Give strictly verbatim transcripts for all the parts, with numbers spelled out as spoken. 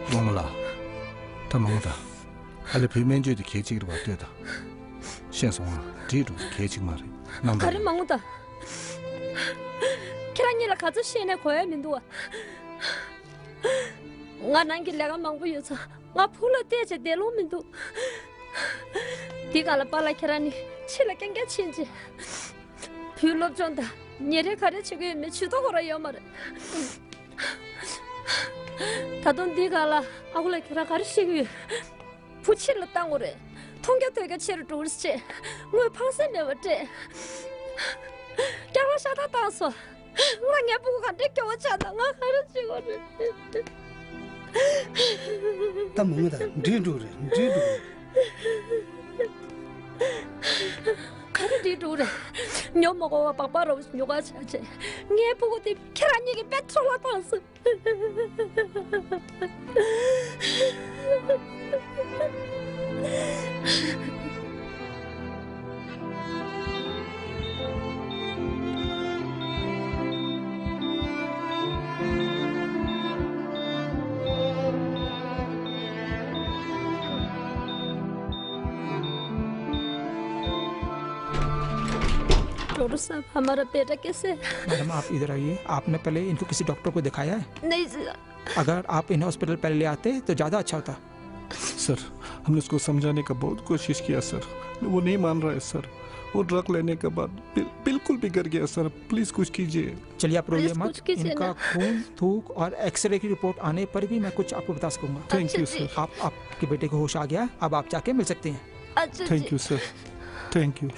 དབང་མོ་ལགས། ད་མ་འོང་ད། ཨ་ལེ་བུའི་སྨན་བཅོས་དེ་གལ་ཆེ་གི་རེད་པ། ལྟོས་ད། ཤེས་སོང་ང་། འགྲིག་འགྲོ་གི། གལ་ཆེ་གི་མ་རེད། གནང་ད། ག་རེ་མ་འོང་ད། ཁྱེད་རང་གཉིས་ལ་ག་ཚོད་བཤད་ནའི་གོ་ཡ་མི་འདུག་ཨ། ང་ནང་གི་ལས་ཀ་མང་པོ་ཡོད་ཙང་། ང་བུ་ལ་བལྟས་བྱས་བསྡད་ལོང་མི་འདུག། འདི་ག་ལ་པཱ་ལགས་ཁྱེད་རང་ནི་ཕྱི་ལ་རྐྱང་རྐྱང་ཕྱིན་བྱས། བུའི་སློབ་སྦྱོང་དང་ཉིན་རེ་ག་རེ་བྱེད་ཀྱི་ཡོད་མེད་ཇུས་གཏོགས་ཁོ་རང་ཡོད་མ་རེད། ད་དུང་འདི་ག་ལ་ཨ་ཁུ་ལགས་ཁྱེད་རང་ག་རེ་བཤད་ཀྱི་ཡོད། བུ་ཕྱིར་ལ་བཏང་དགོས་རེད། མཐོང་རྒྱ་ཐོས་རྒྱ་ཆེ་རུ་འགྲོ་གི་རེད་ཅེས་དངུལ་ཕངས་སེམས་མེད་པར་སྤྲད། སྐྱག་ལ་ཤ་སྟག་བཏང་སོང་། ང་ངའི་སྤུ་གུ་ག་འདྲའི་སྐྱོ་བོ་ཆགས་ན་ང་ག་རེ་བྱེད་དགོས་རེད། ད་མང་ད་འགྲིག་འགྲོ་རེད། འགྲིག་འགྲོ་རེད། ག་རེ་འགྲིག་འགྲོ་རེད། ཉོ་མ་དགོས་པ་སྦག་སྦག་རོགས་ཉོ་ག་ཆ་ཆེ། ངའི་སྤུ་གུ་དེ་ཁྱེད་རང་གཉིས་ཀྱིས་དཔེ་འཕྲོ་བརླག་བཏང་སོང་། डॉक्टर साहब, हमारा बेटा कैसे है? मैडम, आप इधर आइए। आपने पहले इनको किसी डॉक्टर को दिखाया है? नहीं सर। अगर आप इन्हें हॉस्पिटल पहले ले आते तो ज़्यादा अच्छा होता। सर, हमने उसको समझाने का बहुत कोशिश किया सर, वो नहीं मान रहा है सर। वो ड्रग लेने के बाद बिल-, बिल्कुल बिगड़ गया सर। प्लीज कुछ कीजिए। चलिए, आप रोइए प्लीज मत। कुछ कीजिए इनका ना। खून, थूक और एक्सरे की रिपोर्ट आने पर भी मैं कुछ आपको बता सकूंगा। थैंक यू अच्छा जी। सर। आप, आपके बेटे को होश आ गया, अब आप जाके मिल सकते हैं। अच्छा जी। Thank you sir. Thank you.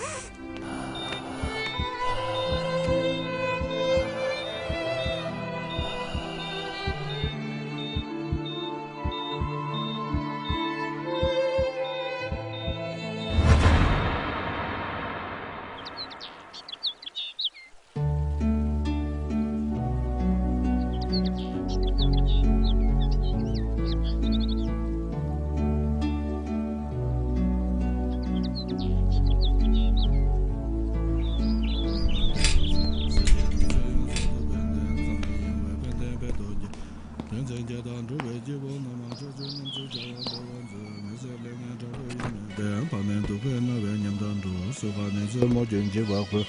དོན་ཚན་བརྒྱད་དང་འགྲོ་བའི་སྐྱེ་བོ་རྣམས་ཕྱོགས་བཅུའི་ཉམས་སུ་བྱ་བ་འདོད་པ་མཛོད། མི་ཟད་ལས་ངན་དྲག་པོའི་ཡུལ་ནི་སྟེ། འཕགས་མའི་འདུ་བའི་རྣ་བས་ཉན་དང་འགྲོ། སོ་ཁ་ནི་ཚུལ་མོ་རྒྱུན་འཇིག་པ་ཁོ།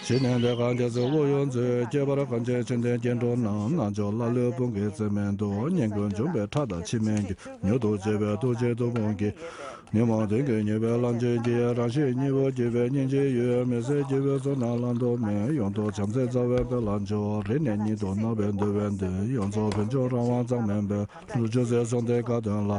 ཞི་གནས་ལས་ཀ་རྒྱ་མཚོ་དབུ་གཡུག་མཛོད། ཁྱད་པར་གངས་ཅན་ཆོས་ལྡན་སྐྱེ་འགྲོ་རྣམས། རྣལ་འབྱོར་ཀླ་ཀློའི་དཔུང་གིས་མཛད་མི་འདུག། སྙན་ཀུན་འབྱུང་པོའི་ཁྲག་དང་འཆི་མེད་རྒྱུད། མྱུར་དུ་བྱེད་པའི་ཐུགས་རྗེའི་མཐུ་དཔུང་གིས། ཉོན་མོངས་དོན་གྱིས་མྱོས་པའི་ལམ་ཆེན་གྱི། རང་བཞིན་གཉིས་པོ་སྐྱེ་བའི་སྙིང་རྗེའི་ཡུལ། མི་ཟད་སྐྱེ་བོའི་ཚོགས་རྣམས་བླང་དོར་མེད། ཡོངས་རྫོགས་བྱམས་བརྩེའི་རྩ་བའི་དཔལ་ལ་འཇུག། རིང་ནས་ཉིད་དུ་བརྣག་པའི་འདུན་པའི་མདུན། ཡོངས་རྫོགས་ཕན་ཕྱོགས་རང་དབང་གཙང་མའི་དཔལ། ལུས་ཅུང་ཟད་གསུམ་ལྡན་དགའ་སྟོན་ལ།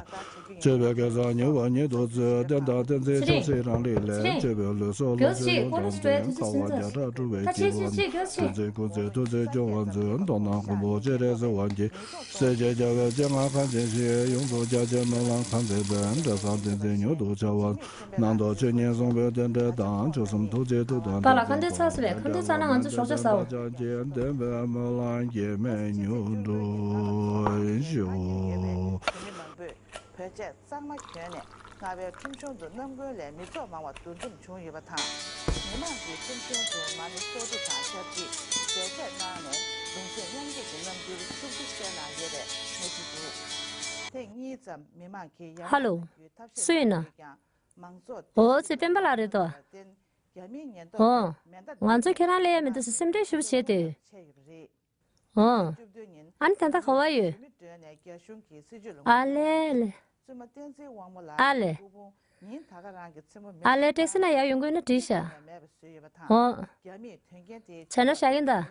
སྤྱོད་པའི་སྐལ་བཟང་མྱུར་བར་ཉིད་དུ་སྩོལ། བརྟན་དང་བརྟན་ཚིག་ཆབ་སྲིད་རང་རིག་ལས། སྤྱོད་པའི་ལུས་སྲོག་ལོངས་སྤྱོད་ཡོངས་དང་ལྡན། དཀའ་བ་བརྒྱ་ཕྲག་སྒྲུབ་པའི་སྐྱེ་བ་འདོད། ཐུགས་བརྩེ་ཀུན་བརྩེས་ཐུགས་བརྩེས་སྐྱོང་བར་མཛོད། མདོར་ན་མགོན་པོ་སྤྱན་རས་གཟིགས་དབང་གིས། སྲས་བཅས་རྒྱལ་བའི་སྤྱན་སྔར་གང་མཛད་ཅིང་། ཡོངས་རྫོགས་རྒྱ་ཆེན་སྨོན་ལམ་གང་མཛད་པའི། འབྲས་བཟང་བསྟན་འཛིན་མྱུར་དུ་འཆར་བར། རྣམ་རྟོག་ཆོས་ཉིད་བཟུང་བའི་རྟེན་འབྲེལ་དང་། མཆོག་གསུམ་ཐུགས་རྗེའི་མཐུ་དང་ལྡན། པཱ་ལགས་ཁ་འདོན་ཚར་སོང་བས། ཁ་འདོན་ཚར་ན་ང་ཚོ་ཞོགས་ཇ་ཟ་འོ། བདེན་པའི་སྨོན་ལམ་གེགས་མེད་མྱུར་འགྲུབ་ཤོག། བོད་ཆས་གཙང་མ་གྱོན་ནས་རྔ་བའི་ཁྲོམ་གཞུང་དུ་གནམ་དགུན་ལས་མི་ཚོགས་མང་བ་འདུ་འཛོམས་བྱུང་ཡོད་པ་དང་། མི་མང་གིས་ཁྲོམ་གཞུང་དུ་མ་ཎི་སོ་དྲུག་དང་ཆབ་གཅིག་མཇལ་འཕྲད་གནང་ནས་གདུང་སེམས་མཉམ་སྐྱེད་ཀྱི་རྣམ་འགྱུར་ཤུགས་ཆེ་བསྟན་གནང་ཡོད་པའི་གནས་ཚུལ་འདུག། ཐེངས་གཉིས་ཙམ་མི་མང་གིས་ཡར་ལངས་གནང་རྒྱུའི་ཐབས་ཤེས་ཧ་ལོ། གནང་ཡོད་ཀྱང་། མང་ཚོགས་འོ་ཙི་སྤེན་པ་ལགས་རེད་དོ། བརྟེན། ཨོ། ང་ཚོ་ཁྱེད་རང་སླེབས་ཡ་མི་འདུག་ཟེར་སེམས་ཁྲལ་ཞེ་པོ་བྱས་ཏེ། ཨོ། ཨ་ནི་ད་ལྟ་ག་བ་ཡོད། ཨ་ལེ་ལེ། ཨ་ལེ། ཨ་ལེ་ཊེག་སི་ནང་ཡར་ཡོང་གི་ཡོད་ན་དྲིས་ཤག་ཨོ། བྱས་ན་བཞག་གིན་ད།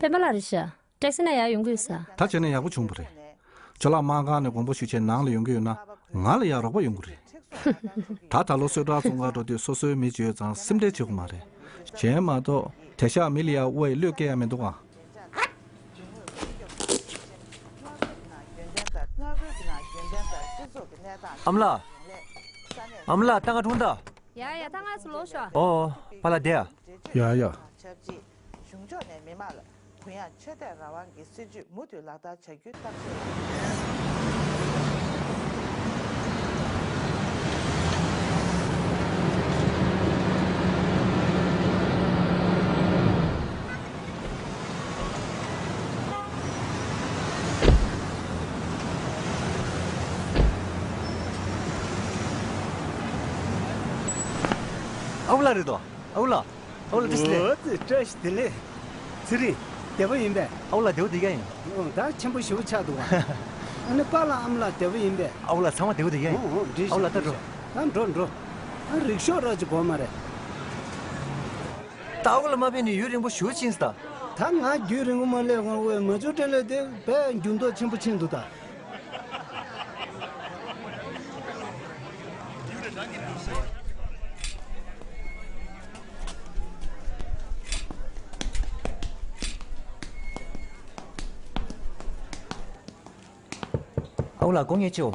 པད་མ་ལགས་རེད་ཤག་ཊེག་སི་ནང་ཡར་ཡོང་གི་ཡོད་ས། ད་བྱས་ན་ཡག་པོ་བྱུང་བ་རེད། ཇོ་ལགས་སྨར་ཁང་ནས་དགོངས་པ་ཞུ་ཆེད་ནང་ལ་ཡོང་གི་ཡོད་ན་ང་ལ་ཡང་རོགས་པ་ཡོང་གི་རེད། ད་ད་ལོ་གསོལ་ཁྲག་འཚོང་གར་འགྲོ་དུས་སོ་སོའི་མི་བརྗོད་ཙང་སེམས་ཁྲལ་བྱེད་དགོས་མ་རེད། གཞན་མ་གཏོགས་དེང་སང་མི་ལ་ཡང་དབུ་ཡི་བློས་བཀལ་ཡ་མི་འདུག་ཨ། ཨ་མ་ལགས། ཨ་མ་ལགས་ད་ང་འཁྲུངས་ད། ཡ་ཡ་ད་ང་ཚོ་ལོག་ཤོག་ཨོ། པཱ་ལགས་བསྡད་ཡ། ཡ་ཡ། གཞུང་ཕྱོགས་ནས་མི་མང་ལ་གུ་ཡངས་ཆོས་དད་རང་དབང་གི་སྲིད་བྱུས་མུ་མཐུད་ལག་བསྟར་བྱ་རྒྱུའི་ཐག་གཅོད། ཨའུ་ལགས་རེད་དོ། ཨའུ་ལགས། ཨའུ་ལགས་བཀྲ་ཤིས་བདེ་ལེགས། ཨོ་ཙི་བཀྲ་ཤིས་བདེ་ལེགས། ཚེ་རིང་། བདེ་པོ་ཡིན་པས། ཨའུ་ལགས་བདེ་པོ་བསྡད་ཡ་ཡིན། ཨོ་ད་ཆེན་པོ་ཞེ་པོ་ཆགས་འདུག་ག་ཨ་ནི་པཱ་ལགས་ཨ་མ་ལགས་བདེ་པོ་ཡིན་པས། ཨའུ་ལགས་ཚང་མ་བདེ་པོ་བསྡད་ཡ་ཡིན། ཨོ་ཨོ་འགྲིག་ཤག་ཨའུ་ལགས་ད་འགྲིག་འགྲོ། ཤག་ད་འགྲོ་འགྲོ། ཨ་རིག་ཤོག་ར་ཅིག་དགོས་མ་རེད། ད་ཨའུ་ལགས་མ་ཕེབས་ནས་ཡུན་རིང་པོ་ཞེ་པོ་ཕྱིན་སོང་ད། ད་ང་རྒྱུན་རིང་པོ་མ་སླེབས་གོང་དབུས་མ་ཇུ་ཀྲེན་ལེ་དེ་དཔེ་འགྱུར་ལྡོག་ཆེན་པོ་ཕྱིན་འདུག་ད། ཨའུ་ལགས་དགོངས་ངེས་ཆེའོ།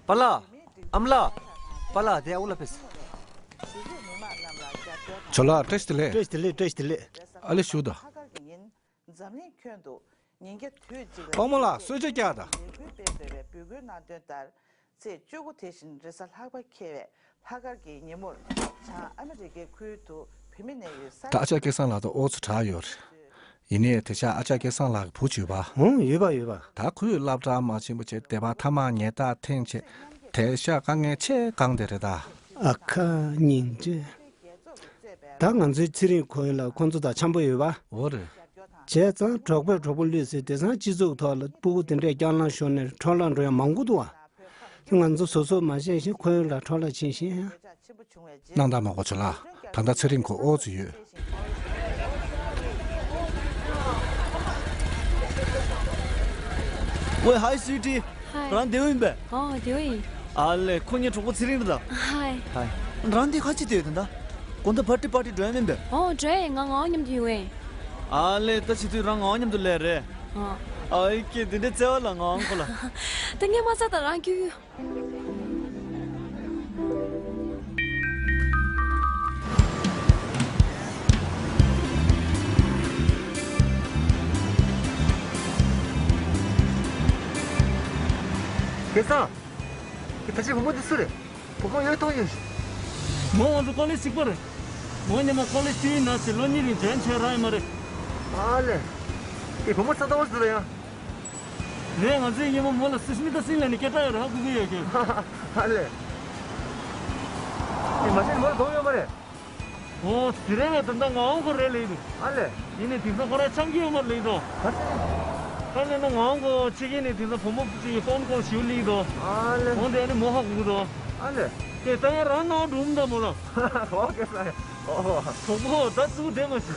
པཱ་ལགས། ཨ་མ་ལགས། པཱ་ལགས་དེ་ཨའུ་ལགས་ཕེབས། ཇོ་ལགས་བཀྲ་ཤིས་བདེ་ལེགས། བཀྲ་ཤིས་བདེ་ལེགས། བཀྲ་ཤིས་བདེ་ལེགས། ཨ་ལེ་བཞུགས་དང་། འཛམ་གླིང་ཁྱོན་དུ་ཉིན་རྒྱབ་དུས་གཅིག་ལ་དཔང་མོ་ལགས་གསོལ་ཇ་རྒྱག་དང་། ལས་འགུལ་སྤེལ་དགོས་པའི་འབོད་སྐུལ་གནང་དོན་ལྟར། ཚེས་བཅུ་དགུ་དེ་བཞིན་རེས་གཟའ་ལྷག་པ་འཁེལ་བའི་ལྷག་དཀར་གྱི་ཉིན་མོར་བྱང་ཨ་མི་རི་ཀའི་ཁུལ་དུ་བུད་མེད་གནས་ཡུལ་ས། ད་ཨ་ཅག་སྐལ་བཟང་ལགས་དང་ཨོ་ཙི་གྲགས་ཡོད་རེད། ཡིན་ནའི་དེང་སང་ཨ་ཅག་སྐལ་བཟང་ལགས་ཀྱི་བུ་ཡོད་པ། ཨང་ཡོད་པ་ཡོད་པ། ད་ཁོས་སློབ་གྲྭ་མ་ཕྱིན་པ་བྱས་སྡེ་པ་ཐ་མག་ཉལ་ཐ་འཐེན་བྱས་དེང་སང་དཀའ་ངལ་ཆེས་གང་དེ་རེད་ད། ཨ་ཁ་སྙིང་རྗེ། ད་ང་ཚོའི་ཚེ་རིང་ཁོ་ཡིན་ལ་ཁོ་ཚོ་དང་འཆམ་པོ་ཡོད་པ། འོ་རེད། བྱས་ཙང་གྲོགས་པོས་གྲོགས་པོ་བསླུས་ཟེར་དེང་སང་སྤྱི་ཚོགས་ཐོག་ལ་སྤུ་གུ་དེ་འདྲས་སྐྱག་ལང་ཤོར་ནས་འཕྲོ་བརླག་འགྲོ་ཡ་མང་པོ་འདུག་ཨ། ང་ཚོ་སོ་སོ་མ་ཤེས་ཤིང་ཁོ་ཡོད་ལ་འཕྲོ་བརླག་ཕྱིན་ཤིང་། སྣང་དག་མ་གོ་ཆོ་ལ། ད་ལྟ་ཚེ་རིང་ཁོ་ཨོ་ཙི་ཡོད། ཝེ་ཧའི་སུའི་ཊི། ཧའི། རང་བདེ་པོ་ཡིན་པས། ཨོ་བདེ་པོ་ཡིན། ཨ་ལེ་ཁོ་ངའི་གྲོགས་པོ་ཚེ་རིང་རེད་ད། ཧའི། ཧའི། རང་འདི་ཁ་ཅིག་བསྡད་ཡོད་ད། དགོང་དག་པར་ཊི་པར་ཊི་འགྲོ་ཡ་མིན་པས། ཨོ་འགྲོ་ཡ་ཡིན། ང་ངའང་མཉམ་དུ་ཡོང་ཡིན། ཨ་ལེ་ད་བྱེད་དུས་རང་ངའང་མཉམ་དུ་སླེབས་རེད། ཨོ། ཨ་ཡི་ཀེ་འདི་འདྲའི་བརྩེ་བ་ལ་ངའང་ཁོ་ལ། ད་ངས་མ་ཚད་ད་རང་ཁྱོད་ཡོད། སྐལ་བཟང་། ཁྱེད་ད་ཅི་བུ་མོ་འདི་སུ་རེད། བུ་མོ་ཡོད་མཐོང་ཡོད། མོ་ང་ཚོ་ཀོ་ལེཇ་གཅིག་པ་རེད། མོ་ཉི་མ་ཀོ་ལེཇ་དུས་ཡིན་ན་ཞེས་ལོ་གཉིས་རིང་འགྲན་བྱས་རག་ཡོད་མ་རེད། ཨ་ལེ། ཁྱེད་བུ་མོ་ས་ཏོ་བ་ཟེར་ཡ། རེད། ང་ཚོའི་ཉི་མ་མོ་ལ་སུ་ཤི་མི་ད་སིང་ལ་ནི་སྐད་གྲགས་ཡོད་རེད་ཧ་གོ་གི་ཡོད་ཀྱི། ཨ་ལེ། ཁྱེད་མ་ཤེས་མོ་ལ་གདོང་ཡོད་མ་རེད། ཨོ་དེ་རེད་པས། ད་ལྟ་ང་འོང་ཁོ་རེད་ལེགས་འདུག་ཨ་ལེ། ཡིན་ནའི་དེང་སང་ཁོ་རང་འཆམ་གྱི་ཡོད་མ་རེད་ལེགས་འདུག་ད་ལེ་ན་ང་འོང་ཁོ་ཆེ་གེ་ནས་དེང་སང་བུ་མོ་གཅིག་གི་ཕོན་ཁོ་ཞིའུ་ལེགས་འདུག་ཨ་ལེ། འོང་དེ་ཨ་ནི་མོ་ཧ་གོ་གི་འདུག་ཨ་ལེ། དེ་ད་ཡང་རང་ནང་འགྲོ་མི་འདུག་མོ་ལ། ཨོ་ཀེ་སར། ཨོ། གྲོགས་པོ་ད་ཙུག་བསྡད་མ་ཤི།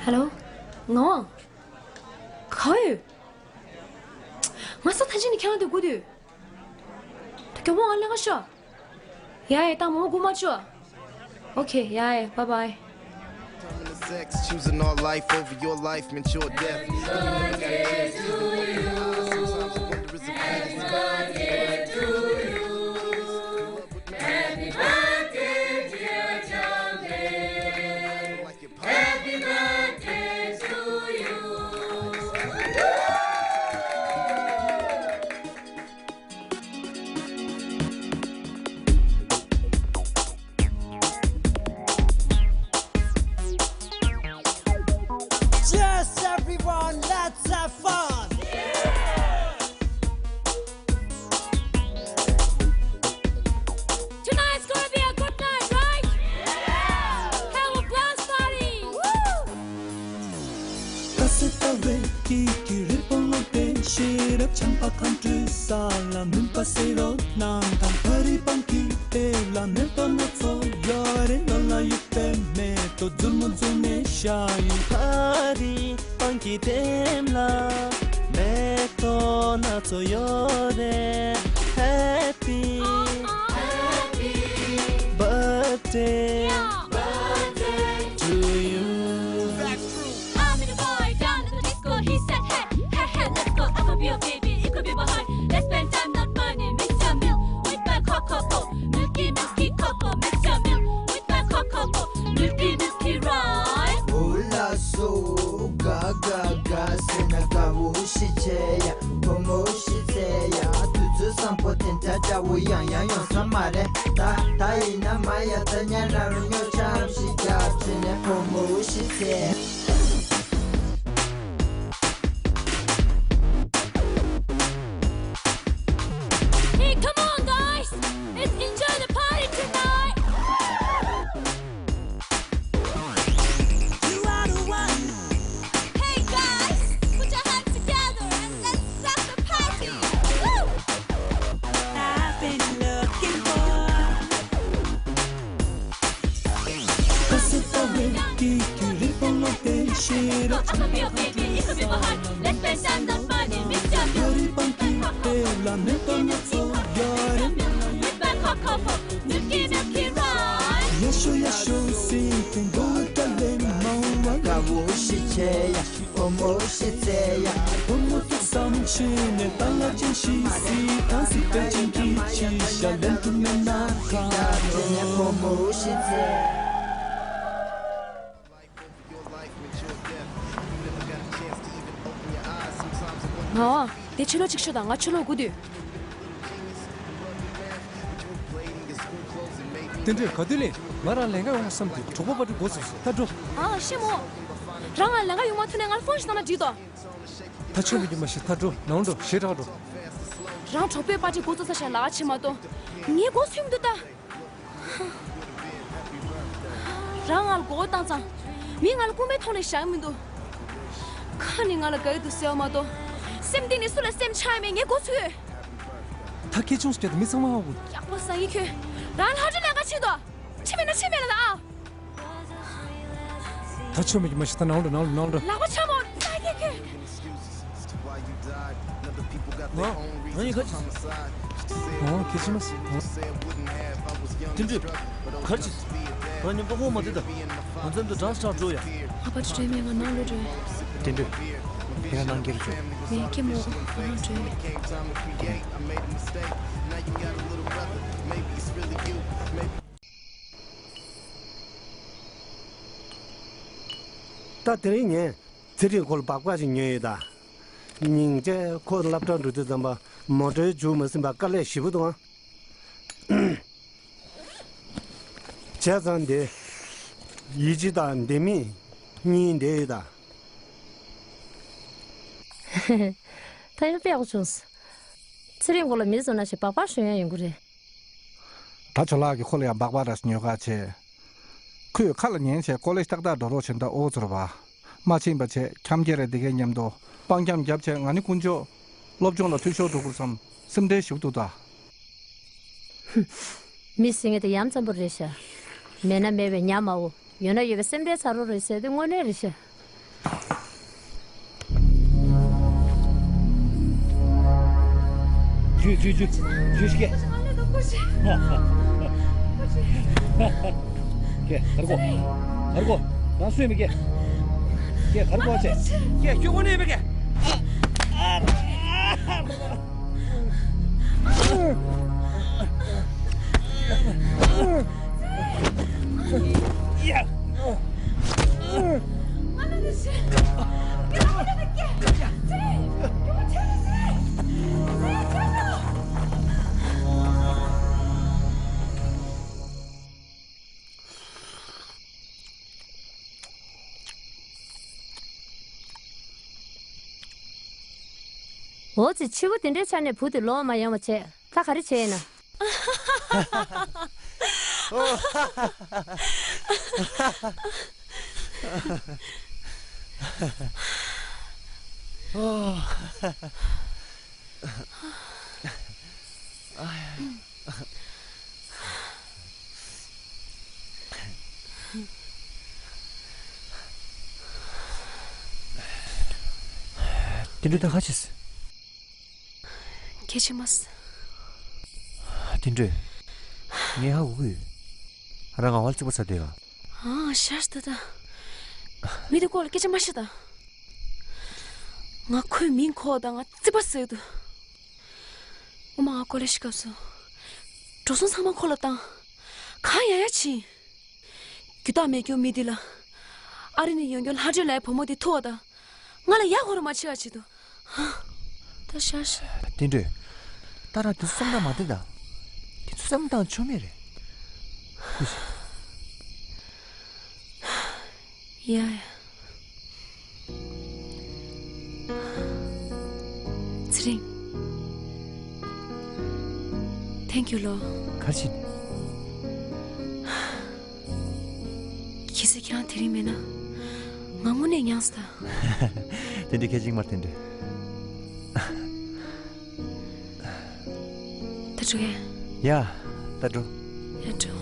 ཧེ་ལོ། ང་། ག་ཡོད། ང་ས་ཐག་ཆད་ནས་ཁྱེད་རང་དེ་སྒུག་དུས། ད་མགྱོགས་པོ་ང་ལེན་ག་ཤོག་ཡ་ཡ། ད་མོ་སྒུག་མ་བཅུག་ཨོ་ཁེ། ཡ་ཡ། བཱའི་བཱའི། Sex, choosing our life over your life, meant your death. Sometimes I wonder is it མེ་ཏོག་སྣ་ཚོགས་ཡོད་རེད། ནོར་ལ་ཡོད་པའི་མེ་ཏོག་རྫུན་མ་རྫུན་མའི་ཤ་ཡིན། ཕ་རི་སྤང་གི་ལྡེམ་ལ་མེ་ཏོག་སྣ་ཚོགས་ཡོད་རེད། Happy birthday to you. I'm in a boy down at the disco. He said, hey, hey, hey, let's go. I could be your baby, it could be my heart. Let's spend time, not money. Mix your milk with my cocoa pop. Milky, milky cocoa. Mix your milk with my cocoa pop. Milky, milky rice. ཨོ་ལ་སོ། ག་ག་ག་ཟེར་ན་དགའ་བོ་ཞིག་བྱས་ཡ། བུ་མོ་ཞིག་བཙལ་ཡ། དུས་ཚོད་བཟང་པོ་དེ་འདྲ་འདྲ་བོ་ཡང་ཡང་ཡོང་ས་མ་རེད། ད་ད་ཡིན་ན་མ་ཡ། ད་ཉལ་རང་རང་ཉོ་ཆམ་ཞིག་རྒྱབ་བྱས་ནས་བུ་མོ་ཞིག་བཙལ། Hey, come on, guys! Let's enjoy the party tonight! You are the one. Hey, guys, put your hands together and let's start the party. Woo! I've been looking for. དགའ་བོ་ཞིག་བྱས་ཡ། བུ་མོ་ཞིག་བཙལ་ཡ། བུ་མོ་ཐུགས་བསམ་བཞེས་ནས་ད་ལ་ཅན་ཞིག་སྲིད་དང་སྲིད་པའི་ཅན་གྱི་ཅི་ཤ་ལན་དུ་མེད་ན་ཁ་བྱས་ནས་བུ་མོ་ཞིག་བཙལ། ང་དེ་ཕྱི་ལོགས་གཅིག་ཤོད་དང་། ང་ཕྱི་ལོགས་སྒུག་སྡོད། དེ་འདྲས་ག་དུས་ལས་ང་རང་ལས་ཀ་ཡོང་བསམ་དུས་གྲོགས་པོ་པ་ཏྲི་འགོ་ཚུགས་སོང་། ད་འགྲོ། ཨ་ཤེ་མོ། རང་ང་ལས་ཀ་ཡོང་མ་ཐུབ་ན་ང་ལ་ཕོན་ཞིག་བཏང་ན་འགྲིག་དོ། ད་ཆོས་མི་རྒྱུ་མ་ཤི། ད་འགྲོ། ནང་འགྲོ། ཞེ་དྲག་འགྲོ། རང་གྲོགས་པོས་པ་ཏྲི་འགོ་ཚུགས་ས་ཞིག་ལ་ལས་ཀ་བྱེད་མ་གཏོགས་ངའི་འགོ་ཚུགས་མི་འདུག་ད། རང་ང་ལ་མགོ་བོ་བཏང་ཙང་། མི་ང་ལ་རྐུན་མའི་ཐོག་ནས་བཞག་མི་འདུག་ཁ་ནས་ང་ལ་དགའ་ཡི་འདུག་ཟེར་བ་མ་གཏོགས། སེམས་གཏིང་ནས་སུ་ལ་སེམས་ཆགས་ཡོད་མེད་ངས་གོ་ཚོད་ཡོད། ད་སྐད་ཆུང་ཞིག་བརྒྱབ་དུས་མི་ཚང་མ་ཧ་གོ། ཡག་པོ་ཟ་ཡི་ཁྱོད། རང་ལྷ་འདྲེ་ལས་ཀ་བྱེད་དོ། ཕྱི་མེད་ན་ཕྱི་མེད་ལ་ད་ཨ། ད་ཆོ་མི་རྒྱུ་མ་ཤི། ད་ནང་ལོ་ནང་ལོ་ནང་ལོ། ལག་པ་ཆ་མོ་ཟ་ཡི་ཁྱོད། ང་ང་ཡི་ཁ་ཅིག་ཨོ་ཁྱེད་ཤི་མ་སི། ཨོ། དེ་འདྲ་གར་ཅིག་ང་མཉམ་དུ་ཧོ་མ་དེ་ད། ང་མཉམ་དུ་གྲངས་སུ་གྲངས་འགྲོ་ཡ། ཨ་ཕ་ཅི་འགྲོ་མེད་ང་ནང་ལོ་འགྲོ་ཡ། དེ་འདྲ་ཡིན་ན་ནང་འགྱེལ་འགྲོ། མེད་ཀྱི་མོ་ང་ནང་འགྲོ་ཡ། ད་དེ་རིང་ངས་ཚེ་རིང་ཁོ་ལ་སྦག་སྦག་ཅིག་ཉོས་ཡོད་ད། སྙིང་རྗེ། ཁོ་སློབ་གྲྭ་འགྲོ་དུས་ཙམ་པ་མོ་ཊའི་རྒྱུག་མ་ཟིན་པ་དཀའ་ལས་ཞེ་པོ་འདུག་ཨང་། བྱས་ཙང་འདི་ཡིད་ཆེས་དང་ལྡན་མིན་གཉིས་འདི་ཡོད་ད། ད་ཡང་དཔེ་ཡག་པོ་བྱུང་སོང་། ཚེ་རིང་ཁོ་ལ་མི་བཟོ་ན་ཞེས་སྦག་སྦག་ཞུ་ཡ་ཡོང་གི་རེད། ད་ཇོ་ལགས་ཀྱིས་ཁོ་ལ་ཡང་སྦག་སྦག་ར་ཉོས་ག་བྱས། ཁོས་ཁ་ལ་ཉན་བྱས་ཀོ་ལེ་ཇི་ཏག་ཏག་འགྲོ་རོགས་བྱེད་ད། ཨོ་ཚོར་བ། མ་ཕྱིན་པ་བྱས་འཁྱམ་རྒྱ་རེ་འདི་གའི་མཉམ་དུ་སྤང་འཁྱམ་རྒྱབ་བྱས། ང་ནི་དཀོན་མཆོག་སློབ་སྦྱོང་ལ་འཐུས་ཤོར་འགྲོ་དགོས་བསམ་སེམས་ཁྲལ་ཞིག་འདུག་ད། མི་ཟེར་མཁན་དེ་ཡ་མཚན་པོ་རེད་ཤག་མེད་ན་མེད་པའི་ཉམས་མ་འོ། ཡོད་ན་ཡོད་པའི་སེམས་ཁྲལ་ཚ་རོ་རེད་ཟེར་དེ་དངོས་གནས་རེད་ཤག་ཇུས་ཇུས་ཇུས་ཇུས་ཤིག་གེ། གེ་གར་གོ་གར་གོ་རང་སུས་མི་གེ། གེ་གར་གོ་ཆེ་གེ་ཁྱོད་དངོས་གནས་མི་གེ། འོ་ཙི་ཕྱི་བོ་དེ་འདྲའི་ཆ་ནས་བུ་དེ་ལོང་མ་ཡོང་བ་བྱས། ད་ག་རེ་བྱས་ཡིན་ན། དེ་འདྲ་ད་ཁ་ཆེས། ཁྱེད་ཆེ་མ་སི། དེ་འདྲ། ངས་ཧ་གོ་གི་ཡོད། རང་ང་བལ་གཅིག་པ་ཚ་དེ་ག་ཨང་ཤར་ད་ད། མི་དེ་སྐོར་ལ་སྐད་ཆ་མ་བཤད་ད། ང་ཁོའི་མིང་གོ་ད་ང་རྩིས་པ་ཟེར་དུ། ངོ་མ་ང་ཀོ་ལེ་ཞི་སྐབས་སུ། འགྲོ་སོང་ཚང་མ་ཁོ་ལ་བཏང་། གང་ཡ་ཡ་ཕྱིན། རྒྱུ་དག་མེད་རྒྱུ་མི་འདི་ལ། ཨ་རི་ནས་ཡོང་རྒྱུ་ལྷ་སྒྲོལ་ལའི་བུ་མོ་འདི་ཐུག་བ་དང་། ང་ལ་ཡ་ཧོ་ར་མ་བྱེད་ཨ་བྱེད་དོ། ཧ། ད་ཤ་ཤ། བསྟན་སྒྲོལ། ད་རང་དེ་ཚོ་བསམ་བཏང་མ་བསྡད་ད། དེ་ཚོ་བསམ་བཏང་ཆོག་མེད་རེད། ཡ་ཡ། ཚེ་རིང་། Thank you ལོ། ག་རེ་བྱས་ནས། གལ་སྲིད་ཁྱེད་རང་དེ་རིང་མེད་ན། ང་དངོས་གནས་མྱངས་སོང་ད། དེ་འདྲའི་གལ་ཆེན་མ་རེད་དེ་འདྲ། ད་འགྲོ་གས། ཡ། ད་འགྲོ། ཡ་འགྲོ།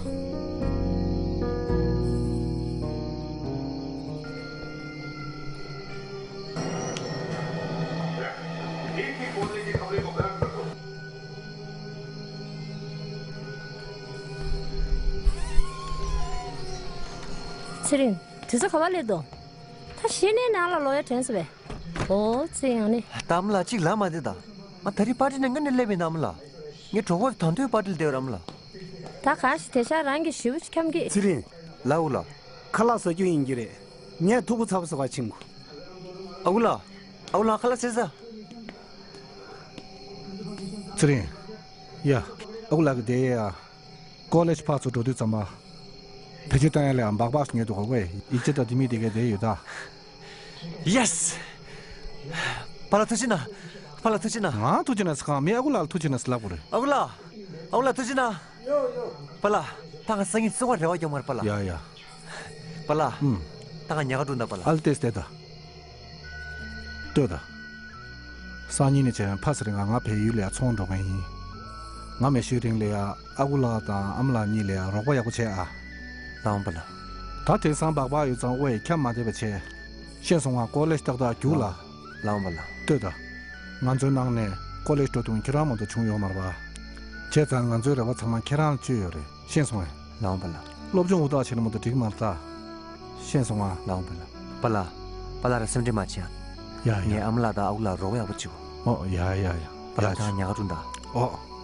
ཚེ་རིང་། དུས་ཚོད་ག་པར་སླེབས་འདུག་ད་གཞི་ནས་ནང་ལ་ལོག་ཡ་དྲན་སོང་བས། ཨོ་ཙི་ཡང་ནི། ད་ཨ་མ་ལགས་གཅིག་ལབ་མ་བདེ་ད། ང་ད་རེས་པར་ཊི་ནས་སྔ་ནས་སླེབས་ཡིན་ན་ཨ་མ་ལགས། ངའི་གྲོགས་པོ་དེ་ད་དུང་པར་ཊི་ལ་བསྡད་ཡོད་རེད་ཨ་མ་ལགས། ད་ག་ཞིག་དེ་ཤག་རང་གི་ཞེ་པོ་ཅིག་འཁྱམ་གི། ཚེ་རིང་། ལགས་འོ་ལགས། ཁ་ལག་ཟ་རྒྱུ་ཡིན་གྱི་རེད། ངས་ཐུག་པ་ཚ་པོ་ཟ་བར་ཕྱིན་གོ། ཨ་ཁུ་ལགས། ཨ་ཁུ་ལགས་ཁ་ལག་ཟས་ཟ། ཚེ་རིང་། ཡ། ཨ་ཁུ་ལགས་ཀྱི་དེ་ཡ། ཀོ་ལེ་ཇི་ཕར་ཚུར་འགྲོ་དུས་ཙམ་པ། བེད་སྤྱོད་བཏང་ཡ་ལ་ཡང་སྦག་སྦག་ཉོས་འདུག་ག་ཝེ། ཡིག་ཆ་དང་དེ་མིན་དེ་གའི་དེ་ཡོད་ད། ཡེ་སི། པཱ་ལགས་ཐུགས་རྗེ་གནང་། པཱ་ལགས་ཐུགས་རྗེ་གནང་། ང་ཐུགས་རྗེ་གནང་ཟེར་གང་མི་ཨ་ཁུ་ལགས་ལ་ཐུགས་རྗེ་གནང་ཟེར་ལབ་དགོས་རེད། ཨ་ཁུ་ལགས། ཨ་ཁུ་ལགས་ཐུགས་རྗེ་གནང་། པཱ་ལགས། ད་ང་སང་ཉིན་བཙོན་པ་རེ་བ་རྒྱག་མ་རེད་པཱ་ལགས། ཡ་ཡ། པཱ་ལགས། ཨུམ། ད་ང་ཉལ་ཁར་འགྲོ་ད་པཱ་ལགས། ཨ་ལ་ཏེས་ཏེ་ད། ལྟོས་དང་། སང་ཉིན་ནས་བྱས་ཕ་ཚེ་རིང་ང་ང་བལ་ཡུལ་ལ་ཡ་ཚོང་འགྲོ་མཁན་ཡིན། ང་མེད་ཤོས་རིང་ལ་ཡ་ཨ་ཁུ་ལགས་དང་ཨ་མ་ལགས་གཉིས་ལ་ཡ་རོགས་པ་ཡག་པོ་བྱས་ཨ། ལགས་འོང་པ་ལགས། ད་དེང་སང་སྦག་སྦག་ཡོད་ཙང་ཨོ་ཡ་འཁྱམ་མ་བསྡད་པ་བྱས། ཤེས་སོང་ང་། ཀོ་ལེ་ཇི་ཏག་ཏག་རྒྱུགས་ལ། ལགས་འོང་པ་ལགས། ལྟོས་དང་། ང་ཚོའི་ནང་ནས་ཀོ་ལེ་ཇི་འགྲོ་དུས་ཁྱེད་རང་མ་གཏོགས་བྱུང་ཡོད་མ་རེད་པ། བྱས་ཙང་ང་ཚོའི་རེ་བ་ཚང་མ་ཁྱེད་རང་ལ་བཅོལ་ཡོད་རེད། ཤེས་སོང་ངས། ལགས་འོང་པ་ལགས། སློབ་སྦྱོང་ཧུར་ཐག་བྱས་ན་མ་གཏོགས་འགྲིག་མ་རེད་ད། ཤེས་སོང་ང་། ལགས་འོང་པ་ལགས། པཱ་ལགས། པཱ་ལགས་རང་སེམས་ཁྲལ་མ་བྱེད་ཨ། ཡ་ཡ། ངས་ཨ་མ་ལགས་དང་ཨ་ཁུ་ལགས་རོགས་པ་ཡག་པོ་བྱེད་དགོས། ཨོ་ཡ་ཡ་ཡ། པཱ་ལགས། ཡ་ད་ང་ཉལ་ཁར་འགྲོ་ད། ཨོ།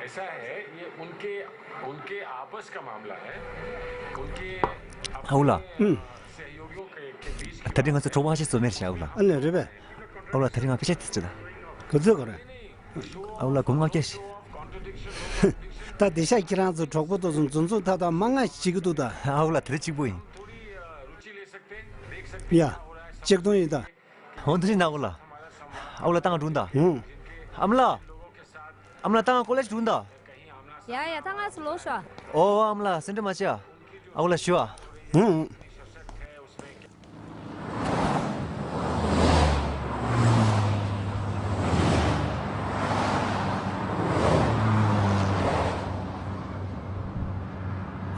ऐसा है, ये उनके, उनके आपस का मामला है। उनके ཨ་ཁུ་ལགས། ཨུམ། ད་རིང་ང་ཚོ་གྲོགས་པོ་ཁ་ཤས་བཟོ་མེད་ཤག་ཨ་ཁུ་ལགས། ཨ་ལས་རེད་པས། ཨ་ཁུ་ལགས་ད་རིང་ང་པེ་ཤ་དེ་ཚོ་ད། ག་ཚོད་གོ་རེད། ཨ་ཁུ་ལགས་སྒོར་མོ་ལྔ་བརྒྱ་ཞིག་ད་དེ་ཤག་ཁྱེད་རང་ཚོ་གྲོགས་པོ་དེ་ཚོ་འཛོམས་འཛོམས་ཐག་ཐག་མ་ང་ཞིག་བྱེད་ཀྱི་འདུག་ད། ཨ་ཁུ་ལགས་ད་རེས་གཅིག་པོ་ཡིན། ཡ། ཆིག་སྟོང་ཡིན་ད། འོ་འདི་ཞིག་ན་ཨ་ཁུ་ལགས། ཨ་ཁུ་ལགས་ད་ང་འགྲོ་ད། ཨུམ། ཨ་མ་ལགས། ཨ་མ་ལགས་ད་ང་ཀོ་ལེ་ཇི་འགྲོ་ད། ཡ་ཡ་ད་ང་ཚོ་ལོག་ཤོག་ཨོ་ཨ་མ་ལགས་སེམས་ཁྲལ་མ་བྱེད་ཨ། ཨ་ཁུ་ལགས་ཞུ་ཨ། ཨུམ།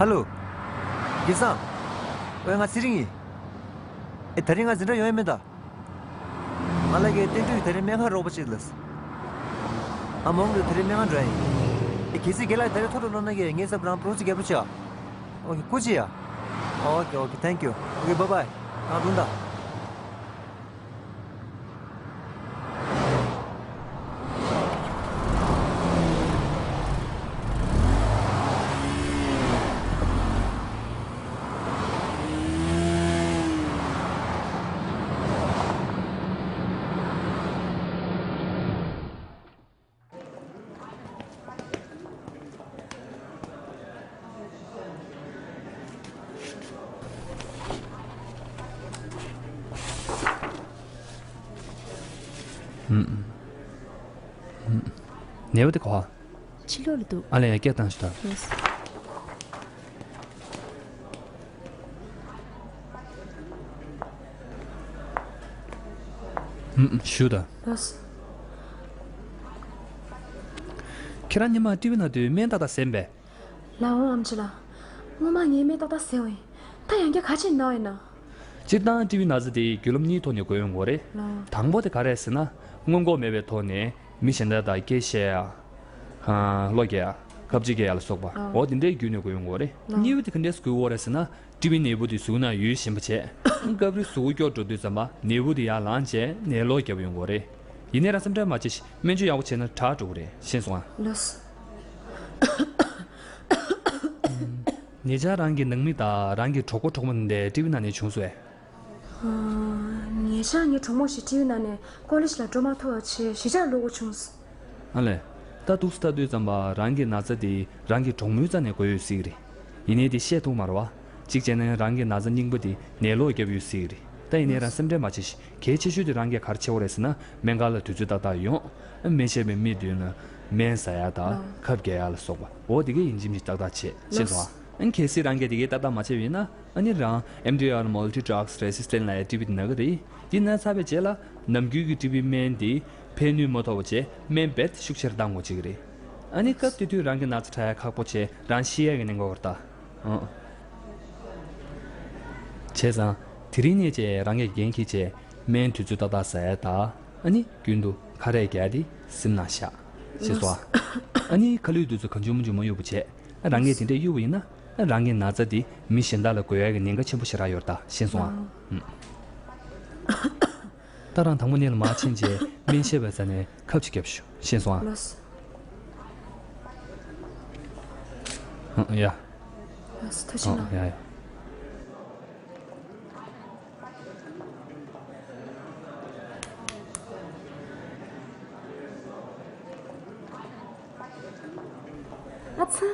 ཧ་ལོ། རྒན་སངས། ཨོའི་ང་ཚེ་རིང་ཡིན། ཨེ་ད་རིང་ང་འཛིན་གྲྭ་ཡོང་ཡ་མེད་ད། ང་ལ་གི་བསྟན་སྒྲོན་གྱིས་ད་རིང་སྨན་ཁང་རོགས་པ་བྱེད་ལབ། ཨ་མ་འོང་དུས་ད་རིང་སྨན་ཁང་འགྲོ་ཡ་ཡིན། ཨེ་གལ་སྲིད་རྒན་ལགས་ད་རིང་ཐོ་འགྲོ་གནང་ན་གི་ངས་སབ་རང་པོ་རོ་སི་རྒྱབ་རོགས་བྱེད་ཨ། ཨོ་ཁེ་སྐུ་མཁྱེན་ཡ། ཨོ་ཁེ་ཨོ་ཁེ་ཐེང་ཀྱུ། ཨོ་ཁེ་བྷའི་བྷའི། ང་འགྲོ་ད། ཨུམ། ཨུམ། ནད་པ་དེ་ག་པར། ཕྱི་ལོགས་ལ་འདུག་ཨ་ལས་ཡ་སྐད་བཏང་ཞིག་ད། ལགས། ཨུམ། ཞུ་ད། ལགས། ཁྱེད་རང་སྔོན་མ་ཊི་བི་ན་དུས་སྨན་ཏག་ཏག་ཟས་པས། ལགས་འོང་ཨམ་ཆི་ལགས། སྔོན་མ་ངས་སྨན་ཏག་ཏག་ཟས་པ་ཡིན། ད་ཡང་བསྐྱར་ག་ཅིག་ན་བ་ཡིན་ན། སྤྱིར་བཏང་ཊི་བི་ན་ཚ་དེ་བརྒྱུད་ལམ་གཉིས་ཐོག་ནས་འགོས་ཡོང་གི་རེད། ལགས། དང་པོ་དེ་ག་རེ་རེད་ཟེར་ན། སྔོན་འགོག་མེད་པའི་ཐོག་ནས་མི་གཞན་དག་དང་སྐད་བཤད་ཡ། ཨ། བློ་རྒྱག་ཡ། ཁ་ལོ་བྱེད་ཡ་ལ་སོགས་པ། ཨ། འོ་དེ་འདྲའི་བརྒྱུད་ནས་འགོས་ཡོང་གི་རེད། ལགས། གཉིས་པ་དེ་ག་འདྲས་འགོས་ཡོང་གི་རེད་ཟེར་ན། ཊི་བི་ནད་འབུ་དེ་གཟུགས་ནང་ཡུལ་ཞན་པ་བྱས། སྐབས་རེ་གཟུགས་པོ་སྐྱོ་འགྲོ་དུས་ཙམ་པ་ནད་འབུ་དེ་ཡར་ལངས་བྱས་ནད་གློ་རྒྱག་ཡོང་གི་རེད། ཡིན་ནའི་རང་སེམས་ཁྲལ་མ་བྱེད་ཤིག་སྨན་བཅོས་ཡག་པོ་བྱས་ན་དྲག་འགྲོ་གི་རེད། ཤེས་སོང་ཨ། ལགས། ཉེ་ཆར་རང་གི་ནང་མི་དང་རང་གི་གྲོགས་པོ་གྲོགས་མོ་འདི་འདྲའི་ཊི་བི་ནང་ནས་བྱུང་སོང་ངས། ཨ། ཉེ་ཆར་ངའི་གྲོགས་མོ་ཞིག་ཊི་བི་ནང་ནས་ཀོ་ལེ་ཇི་ལ་འགྲོ་མ་ཐུབ་པ་བྱས་གཞིས་ཆགས་ལོག་དགོས་བྱུང་། ཨ་ལས། ད་འདུག་སེ་ལྟ་དུས་ཙམ་པ་རང་གི་ན་ཚ་དེ་རང་གི་གྲོགས་མོའི་རྩ་ནས་འགོས་ཡོད་སྲིད་ཀྱི་རེད། ཡིན་ནའི་དེ་བཤད་ཐུབ་མ་རེད་བ། གཅིག་བྱས་ན་རང་གི་ན་ཚ་རྙིང་པ་དེ་ནད་གློ་བརྒྱབ་ཡོད་སྲིད་ཀྱི་རེད། ད་ཡིན་ནའི་རང་སེམས་ཁྲལ་མ་བྱེད་ཤིག་གལ་ཆེ་ཤོས་དེ་རང་གིས་ག་རེ་བྱེད་དགོས་རེད་ཟེར་ན། སྨན་ཁང་ལ་དུས་ཚོད་ཏག་ཏག་ཡོང་། སྨན་ཞབས་པའི་མི་མདུན་ལ་སྨན་ཟ་ཡ་དང་ཁབ་རྒྱག་ཡ་ལ་སོགས་པ། འོ་དེ་གས་ཡིན་གཅིག་མིན་གཅིག་ཏག་ཏག་བྱེད། ཤེས་སོང་ཨ། ཨ་ནི་གལ་སྲིད་རང་གིས་དེ་གས་ཏག་ཏག་མ་བྱས་པ་ཡིན་ན། ཨ་ནི་རང་ཨེམ་ཌི་ཨར་Multi Drugs Resistant ལབ་ཡ་ཊི་བི་དེ་ན་གི་རེད། དེ་ན་ཚར་བའི་རྗེས་ལ་ནམ་རྒྱུན་གྱི་ཊི་བི་སྨན་དེ་ཕན་ནུས་མ་ཐོགས་པ་བྱས་སྨན་རྦད་ཤུགས་ཆེར་བཏང་དགོས་བྱེད་ཀྱི་རེད། ཨ་ནི་སྐབས་དེ་དུས་རང་གི་ན་ཚ་དྲག་ཡ་ཁག་པོ་བྱས་རང་ཤི་ཡ་གི་གནད་འགག་རེད་ད། ཨང་། བྱས་ཙང་དེ་རིང་ནས་བྱས་རང་གིས་འགན་འཁྱེར་བྱས་སྨན་དུས་ཚོད་ཏག་ཏག་ཟ་ཡ་དང་། ཨ་ནི་རྒྱུན་དུ་ཁ་རས་རྒྱག་ཡ་དེ་སེམས་ནང་བཞག་ཤེས་སོང་ཨ། ཨ་ནི་ཁ་ལུད་དེ་ཚོ་གང་བྱུང་མང་བྱུང་མ་གཡུག་པ་བྱས། རང་གིས་དེ་འདྲས་གཡུག་པ་ཡིན་ན། རང་གི་ན་ཚ་དེ་མི་གཞན་དག་ལ་འགོས་ཡག་གི་ཉེན་ཁ་ཆེན་པོ་ཞེ་དྲག་ཡོད་རེད་ད། ཤེས་སོང་ཨ། ཨང་། ད་རང་དང་པོ་ནས་ལ་མར་ཕྱིན་རྗེས་སྨན་ཞབས་པའི་རྩ་ནས་ཁབ་ཅིག་བརྒྱབ་ཤོག་ཤེས་སོང་ཨ། ལགས་སོ། ཨང་། ཡ། ལགས་སོ། ཐུགས་རྗེ་ཆེ་གནང་། ཡ་ཡ། ཨ་ཚ།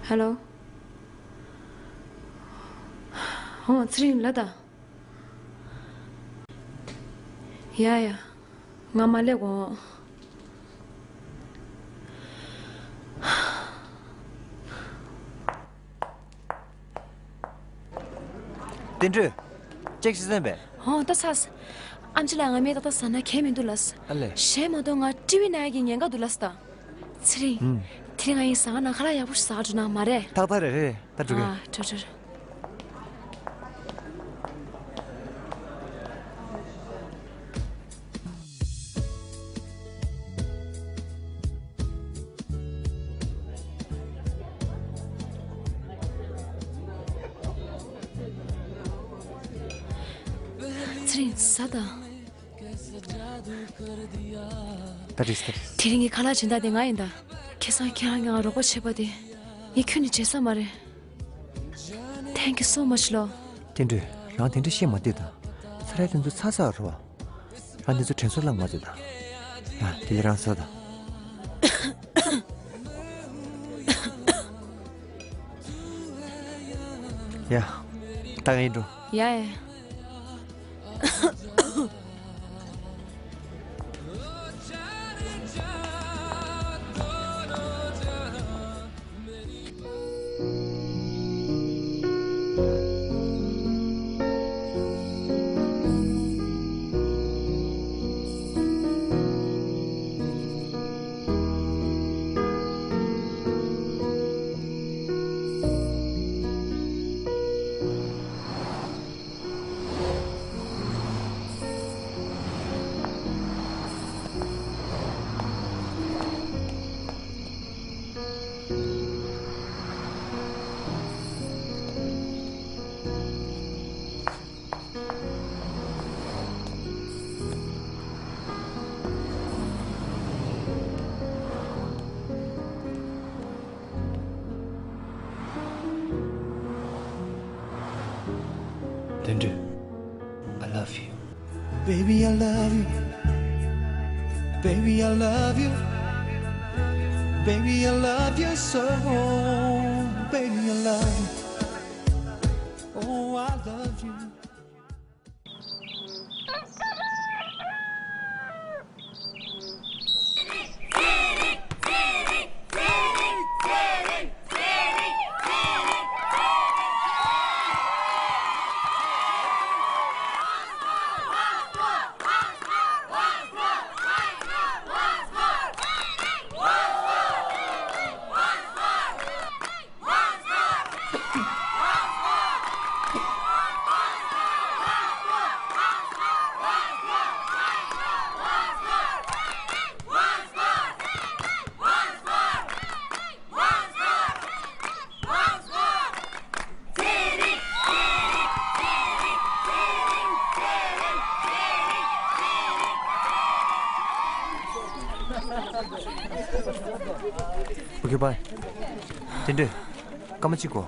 ཧེ་ལོ། ཨོ་ཚེ་རིང་ལགས་ད། ཡ་ཡ། ང་མ་སླེབས་གོང་། བསྟན་སྒྲོལ། ཅེག་ཤི་ཟན་པས། ཧོ་ད་ཚ། ཨམ་ཆི་ལ་ང་མེད་ད་ད་ཟ་ན་གས་མི་འདུག་ལ། ཨ་ལེ། གཞན་མ་གཏོགས་ང་ཊི་ཝི་ན་ཡ་གི་ཉེན་ཁ་འདུག་ལ་ད། ཚེ་རིང་། ཨུམ། དེ་རིང་ང་ཡིན་ཟ་ཁང་ནང་ཁ་ལག་ཡག་པོ་ཞིག་ཟ་ག་འགྲོ་ན་མ་རེད། ཏག་ཏག་རེད་རེད། ད་འགྲོ་གི། ཨ་འགྲོ་འགྲོ་འགྲོ། ཚེ་རིང་ཟ་དང་། ད་རེས་ད་རེས། དེ་རིང་གི་ཁ་ལག་སྦྱིན་བདག་དེ་ང་ཡིན་ད། ཁ་སང་ཁྱེད་རང་གིས་ང་རོགས་པ་བྱས་པ་དེ། ངས་ཁྱོན་ནས་བརྗེད་ས་མ་རེད། Thank you so much ལོ། བསྟན་སྒྲོལ། རང་དེ་འདྲ་བཤད་མ་བསྡད་དང་། ཚ་ར་དེ་ཚོ་ཚ་ཚ་རེད་བ། རང་དེ་ཚོ་དྲན་གསོ་བརླག་མ་བྱེད་དང་། ཡ་དེ་ལས་རང་ཟ་དང་། ཡ། ད་ངས་འགྲོ། ཡ་ཡ། བསྟན་སྒྲོལ། I love you. Baby, I love you. Baby, I love you. Baby, I love you so. Baby, I love you. Oh, I love you. Okay, bye. བསྟན་སྒྲོལ། སྐར་མ་གཅིག་གོ།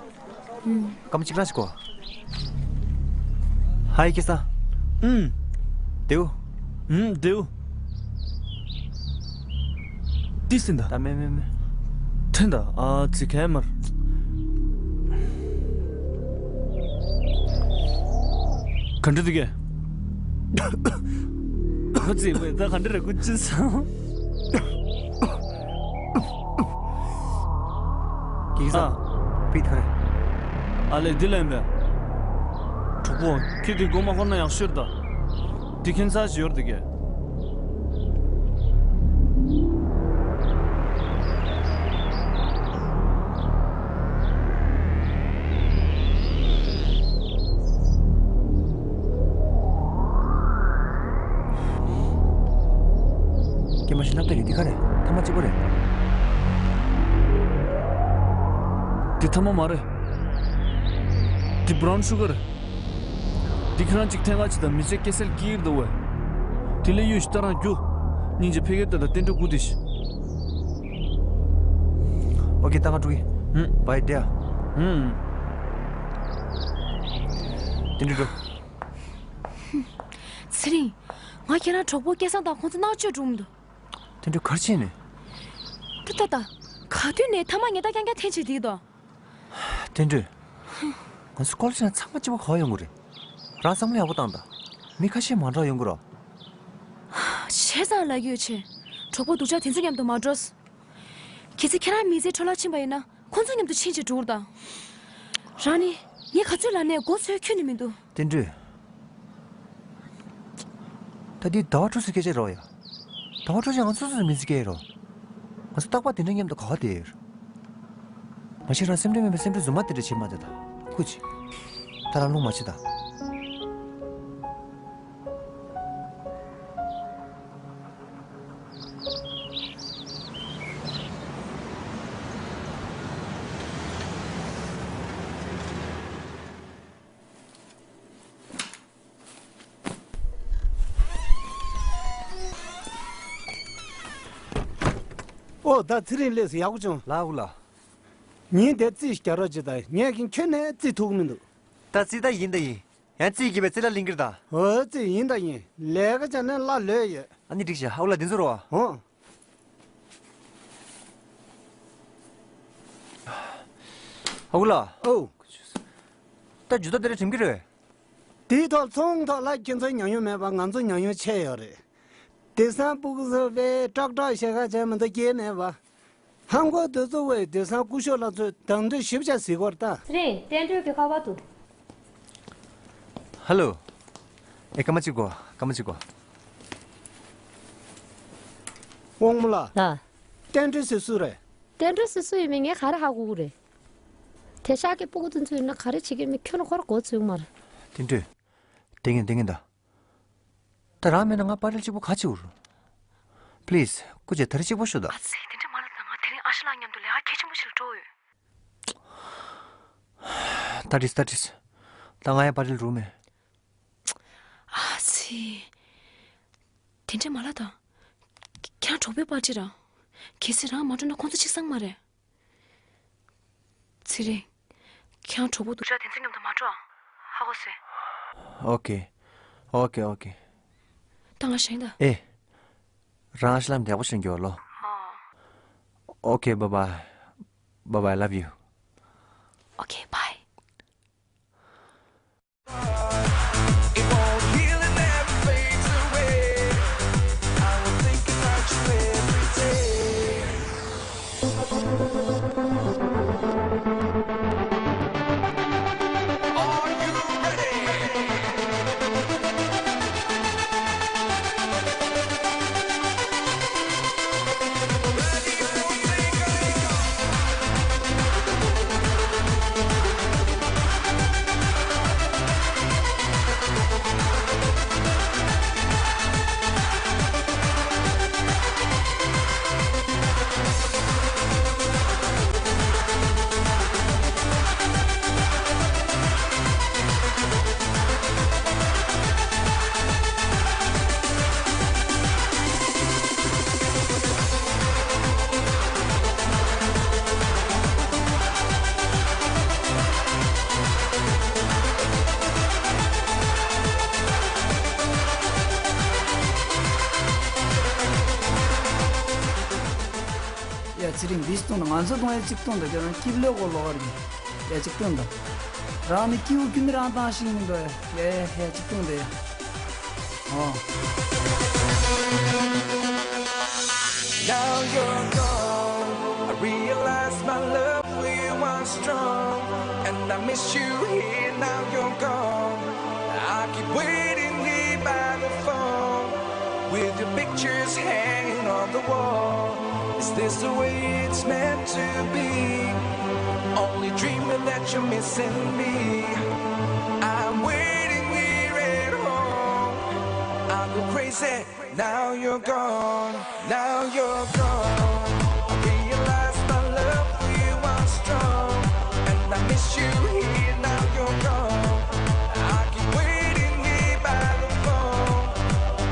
ཨུམ། སྐར་མ་གཅིག་རང་ཞིག་གོ། ཧའི་ཁེ་སང་། ཨུམ། དེའུ། ཨུམ། དེའུ། ཏི་སིན་ད། ད་མེ་མེ་མེ། ཐེན་ད་ཨ་ཙི་ཁེ་མར། ག་འདྲ་འདུག་གས། ཁོ་ཚེ་བས་ད་ག་འདྲ་རེད་ཁོ་ཅི་སང་། ཀི་ས། ཨ། པི་ཐར། ཨ་ལེ་འདི་ལན་པས། གྲོགས་པོ་ཁྱེད་འདི་མགོ་མ་འཁོར་ན་ཡག་ཤོས་ད། འདི་ཁྱད་མཚར་ཞིག་ཡོད་འདུག་གས། ཀྱེ་མ་ཤི་ནག་ཏ་རེད། འདི་ག་རེད། ཐ་མ་གཅིག་པོ་རེད། འདི་ཐ་མ་མ་རེད། འདི་བྷ་རའུན་ཤུ་གར་རེད། འདི་ཁྱེད་རང་གཅིག་འཐེན་ག་ཅི་དང་མི་ཚེ་སྐྱེལ་སེལ་སྐྱིད་འདུག་བས། དེ་ལས་གཡུ་ཞིག་ལྟ་རང་རྒྱུ། སྙིང་རྗེ་ཕ་གིར་ལྟ་དང་བསྟན་སྒྲོལ་སྒུག་དེ་ཤི། ཨོ་ཀེ་ད་ང་འགྲོ་གི། ཧུམ། བའི་ཌེ་ཡ། ཧུམ། བསྟན་སྒྲོལ་འགྲོ། ཚེ་རིང་། ང་ཁྱེད་རང་གྲོགས་པོ་སྐལ་བཟང་དང་ཁོང་ཚོ་མནར་གཅོད་འགྲོ་མི་འདུག་བསྟན་སྒྲོལ་ག་རེ་བྱས་ནས། ད་ད་ད། ག་དུས་ནས་ཐ་མག་ཉལ་ཐ་རྐྱང་རྐྱང་འཐེན་བྱས་བསྡད་འདུག་བསྟན་སྒྲོལ། ང་ཚོ་ཀོ་ལེ་ཇི་ནང་ཚང་མ་གཅིག་པ་ག་པར་ཡོང་གི་རེད། རང་བསམ་བློ་ཡག་པོ་བཏང་དང་། མི་ཁ་ཤས་མ་འགྲོ་ཡོང་གི་རོ། བྱས་ཙང་ལབ་ཀྱི་ཡོད་ཆེ། གྲོགས་པོ་སྡུག་ཅག་དེ་ཚོ་མཉམ་དུ་མ་འགྲོ། གལ་སྲིད་ཁྱེད་རང་མི་ཚེ་འཕྲོ་བརླག་ཕྱིན་པ་ཡིན་ན་ཁོང་ཚོ་མཉམ་དུ་ཕྱིན་བྱས་འགྲོ་དང་། རང་ནི་ངས་ག་ཚོད་ལབ་ནས་མགོ་ཚོས་ཁྱོན་ནས་མི་འདུག་དེ་འདྲ། ད་འདི་ཟླ་བ་དྲུག་ཙམ་སྐད་ཆ་རོ་ཡ། ཟླ་བ་དྲུག་ཅིག་ང་ཚོ་ཚོ་མི་ཚེ་སྐྱེལ་རོ། ང་ཚོ་རྟག་པར་དེ་འདྲ་མཉམ་དུ་ག་བ་བསྡད་ཡོད། མ་གཞི་རང་སེམས་ཁྲལ་མེད་པའི་སེམས་ཁྲལ་རྫུན་མ་དེ་འདྲ་བྱེད་མ་བསྡད་ད། ཁུ་ཅི། ད་རང་རླུང་མ་བྱེད་ད། ཨོ་ད་ཚེ་རིང་ལགས་སུ་ཡག་པོ་བྱུང་། ལགས་འུ་ལགས། ཉིན་དེ་རྩིས་རྒྱག་རོགས་བྱེད་ད། ངས་ཀྱང་ཁྱོན་ནས་རྩིས་ཐུབ་ཀྱི་མི་འདུག་ད་རྩིས་ད་ཡིན་ད་ཡིན། ཡང་རྩིས་ཀྱི་བའི་རྩིས་ལ་ལིང་གིར་ད། ཨོ་རྩིས་ཡིན་ད་ཡིན། ལས་ཀ་བྱས་ནས་གླ་ལོས་ཡོད། ཨ་ནི་འགྲིག་བྱ། ཨ་ཁུ་ལགས་འདི་ཚོ་རོ། ཨོ། ཨ་ཁུ་ལགས། ཨོ། ད་ཇུ་ད་དེ་རེ་དྲན་གྱི་རེད། དེའི་ཐོག་ཚོང་ཐོག་ལ་ཁྱེད་ཚོའི་ཉམས་མྱོང་མེད་པ་ང་ཚོ་ཉམས་མྱོང་ཆེ་ཡོད་རེད། དེང་སང་སྤུ་གུ་ཚོ་དཔེ་ཀྲག་ཀྲག་བཤད་ཁ་བྱས་མི་འདུག་སྐྱེས་མེད་པ། ཧང་གོ་དེ་ཚོ་བས་དེང་སང་སྐུ་ཞབས་ལགས་ཚོས་དང་དོད་ཞིབ་ཆ་གཟིགས་སྐོར་ལྟ། ཚེ་རིང་བསྟན་སྒྲོལ་གྱི་ཁ་པར་འདུག་ཧ་ལོ། ཨེ་སྐར་མ་གཅིག་གོ། སྐར་མ་གཅིག་གོ། དབང་མོ་ལགས། ལགས། བསྟན་སྒྲོལ་ཟེར་སུ་རེད། བསྟན་སྒྲོལ་ཟེར་སུ་ཡིན་མིན་ངས་ག་རེ་ཧ་གོ་གི་རེད། དེང་སང་གི་སྤུ་གུ་དེ་ཚོ་ཡིན་ན་ག་རེ་བྱེད་ཀྱི་མིན་ཁྱོན་ནས་ཁོ་རང་མགོ་ཚོས་མ་རེད། བསྟན་སྒྲོལ། བསྟན་ངན་བསྟན་ངན་ད། ད་རང་མེད་ན་ང་པར་རིལ་གཅིག་པོ་ག་བྱེད་འུར། Please སྐུ་མཁྱེན་ད་རེས་གཅིག་པོ་ཤོད་ད། ཨ་ཙི་དེ་འདྲ་མ་ལབ་དང་། ང་དེ་རིང་ཨ་ཤ་ལགས་མཉམ་དུ་ལས་ཀ་གལ་ཆེན་པོ་ཞིག་ལ་འགྲོ་ཡོད། ད་རིས་ད་རིས། ད་ང་ཡང་པར་རིལ་རུ་མེད། ཨ་ཙི། དེ་འདྲ་མ་ལབ་དང་། ཁྱེད་རང་གྲོགས་པོའི་པར་ཅི་རང་། གལ་སྲིད་རང་མ་འགྲོ་ན་ཁོང་ཚོ་གཅིག་སང་མ་རེད། ཚེ་རིང་། ཁྱེད་རང་གྲོགས་པོ་སྡུག་ཅག་དེ་ཚོ་མཉམ་དུ་མ་འགྲོ་ཨང་། ཧ་གོ་སོང་། ཨོ་ཀེ། ཨོ་ཀེ་ཨོ་ཀེ། ད་ང་ཞེད་ད། ཨེ། རང་ཤི་ལམ་བདེ་པོ་ཞིག་འགྱོ་ལོ། ཨོ། ཨོ་ཀེ། བཱའི་བཱའི། བཱའི་བཱའི། Love you. Okay, bye. It won't heal and never fades away. I will think about you every day. Are you ready? ཡ་ཚེ་རིང་འདི་སྟོན་ང་ཚོ་གཏོང་ཡ་གཅིག་སྟོན་དང་། ཁྱེད་རང་སྐྱིབས་ལོས་གོ་ལོག་རེད། ཡ་གཅིག་སྟོན་དང་། རང་ནི་སྐྱིབས་ཁྱུ་མི་རང་བཏང་ཤིང་མི་འདུག་ཡ་ཡ་ཡ་གཅིག་སྟོན་དེ། ཨོ། Now you're gone. I realize my love for you was strong, and I miss you here. Now you're gone. I keep waiting here by the phone, with your pictures hanging on the wall. Is this the way it's meant to be? Only dreaming that you're missing me. I'm waiting here at home. I go crazy. Now you're gone, now you're gone. I realize my love for you was strong, and I miss you here. Now you're gone. I keep waiting here by the phone,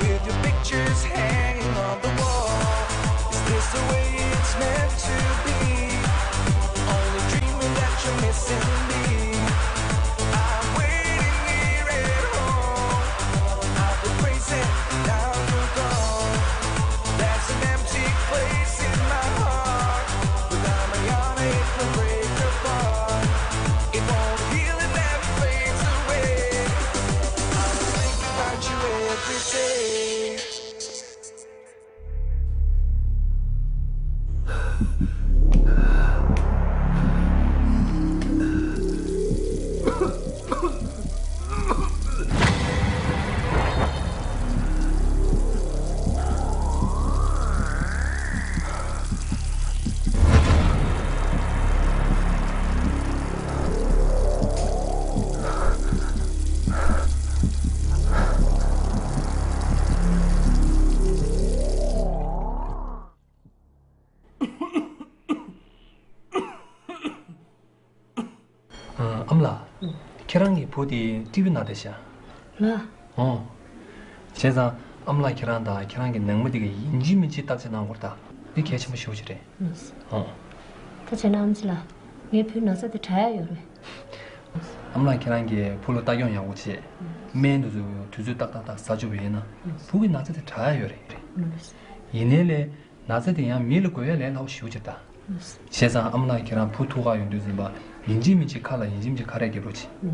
with your pictures hanging on the wall. Is this the way it's meant to be? Only dreaming that you're missing me. I'm waiting here at home. I've been crazy, now you're gone. There's an empty place in my heart, but I'm a yarn it can break apart. It won't be ཨ་མ་ལགས། ཁྱེད་རང་གི་བུ་དེ་ཀྲི་བི་ན་བསྡད་ཤག་ལགས། ཨོ། བྱས་ཙང་ཨ་མ་ལགས་ཁྱེད་རང་དང་ཁྱེད་རང་གི་ནང་མི་དེ་ག་ཡིན་གཅིག་མིན་གཅིག་བརྟག་དཔྱད་གནང་དགོས་རེད་ད། འདི་གལ་ཆེན་པོ་ཞེ་པོ་ཅིག་རེད། ཨོ། ད་བྱས་ན་ཨམ་ཆི་ལགས། ངའི་བུའི་ན་ཚ་དེ་དྲག་ཡག་ཡོད་རེད། ཨ་མ་ལགས་ཁྱེད་རང་གིས་བུ་ལ་ལྟ་སྐྱོང་ཡག་པོ་བྱེད། སྨན་དེ་ཚོ་དུས་ཚོད་ཏག་ཏག་ཏག་ཟ་བཅུག་པ་ཡིན་ན། བུ་གི་ན་ཚ་དེ་དྲག་ཡག་ཡོད་རེད། ཡིན་ནའི་ལས། ན་ཚ་དེ་ཡང་མི་ལ་འགོས་ཡ་ལས་སླ་པོ་ཞེ་པོ་ཅིག་རེད་ད། བྱས་ཙང་ཨ་མ་ལགས་ཁྱེད་རང་བུ་ཐུག་ག་ཡོང་དུས་ཙམ་པ་ཡིན་གཅིག་མིན་གཅིག་ཁ་ལ་ཡིན་གཅིག་མིན་གཅིག་ཁ་རས་རྒྱབ་རོགས་གྱིས།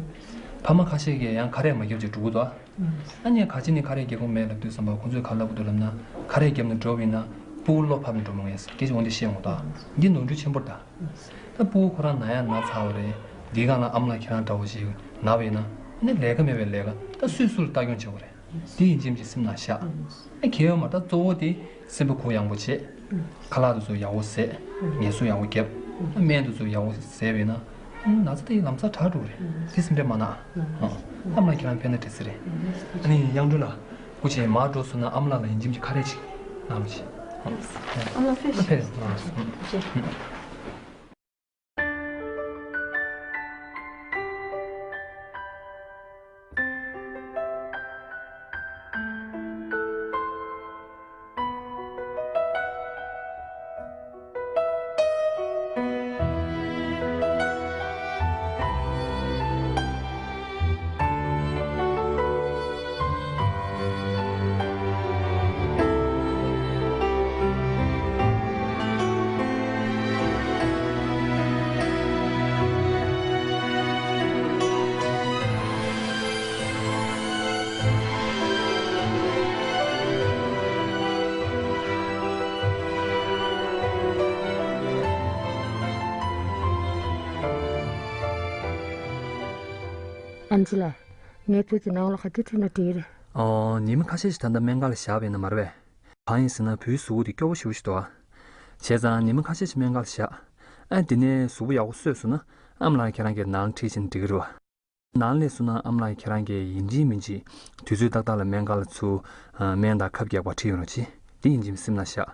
ཕ་མ་ཁ་ཤས་ཀྱིས་ཡང་ཁ་རས་མ་རྒྱབ་བྱས་འགྲོ་གི་འདུག་ཨ། ཨ་ནི་ག་ཅི་ནས་ཁ་རས་རྒྱབ་དགོས་མེད་ལབ་དུས་ཙམ་པ་ཁོང་ཚོས་ག་ལབ་ཀྱི་འདུག་ལབ་ན། ཁ་རས་རྒྱབ་ནས་འགྲོ་བ་ཡིན་ན་སྤུ་གུ་བློ་ཕམ་ནས་འགྲོ་མི་ཉན་ཟེར་སྐད་ཆ་འོ་འདི་བཤད་ཡོང་གི་འདུག་ཨ། འདི་ནོར་འཁྲུལ་ཆེན་པོ་རེད་ད། ད་སྤུ་གུ་ཁོ་རང་ན་ཡག་ན་ཚ་བ་རེད། འདིའི་སྒང་ལ་ཨ་མ་ལགས་ཁྱེད་རང་འདྲ་བོ་ཞིག་ན་བ་ཡིན་ན། ཨ་ནི་ལས་ཀ་མེད་པའི་ལས་ཀ་ད་སུས་སུ་ལ་ལྟ་སྐྱོང་བྱེད་དགོས་རེད། དེ་ཡིན་གཅིག་མིན་གཅིག་སེམས་ནང་བཞག་ཨ་གལ་ཡོད་མ་རེད། ད་གཙོ་བོ་དེ་སེམས་པ་གུ་ཡངས་པོ་བྱེད། ཁ་ལག་དེ་ཚོ་ཡག་པོ་བཟས། ངལ་གསོ་ཡག་པོ་བརྒྱབ། སྨན་དེ་ཚོ་ཡག་པོ་བཟས་པ་ཡིན་ན། ན་ཚ་དེ་ལམ་སང་དྲག་འགྲོ་གི་རེད། དེ་སེམས་ཁྲལ་མ་གནང་། ཨ་མ་ལགས་ཁྱེད་རང་ཕན་ན་འགྲིག་ས་རེད། ཨ་ནི་གཡང་སྒྲོན་ལགས། སྐུ་མཁྱེན་མར་འགྲོ་སོང་ན་ཨ་མ་ལགས་ལ་ཡིན་གཅིག་མིན་གཅིག་ཁ་རས་ཅིག་གནང་རོགས་གྱིས། ཨ་མ་ལགས་ཕེབས་ཕེབས་ཕེབས་གནང་རོགས་གྱིས། ཨམ་ཆི་ལགས། ངའི་བུ་གི་ནང་ལ་ག་དུས་ཁྲིད་ན་འགྲིག་རེད། ཨོ། ཉི་མ་ཁ་ཤས་ཤིག་ད་ལྟ་སྨན་ཁང་ལ་བཞག་པ་ཡིན་ན་མ་རེད་པས། གང་ཡིན་ཟེར་ན་བུའི་གཟུགས་པོ་དེ་སྐྱོ་པོ་ཞེ་པོ་ཞིག་འདུག་ཨ། བྱས་ཙང་ཉི་མ་ཁ་ཤས་ཤིག་སྨན་ཁང་ལ་བཞག་ཨ་དེ་ནས་གཟུགས་པོ་ཡག་པོ་གསོས་སོང་ན་ཨ་མ་ལགས་ཁྱེད་རང་གིས་ནང་ཁྲིད་ཕྱིན་འགྲིག་གི་རེད་པ། ནང་སླེབས་སོང་ན་ཨ་མ་ལགས་ཁྱེད་རང་གིས་ཡིན་གཅིག་མིན་གཅིག་དུས་ཚོད་ཏག་ཏག་ལ་སྨན་ཁང་ལ་ཚུར་སྨན་དང་ཁབ་རྒྱག་པར་ཁྲིད་ཡོང་རོགས་གྱིས། དེ་ཡིན་གཅིག་སེམས་ནང་བཞག་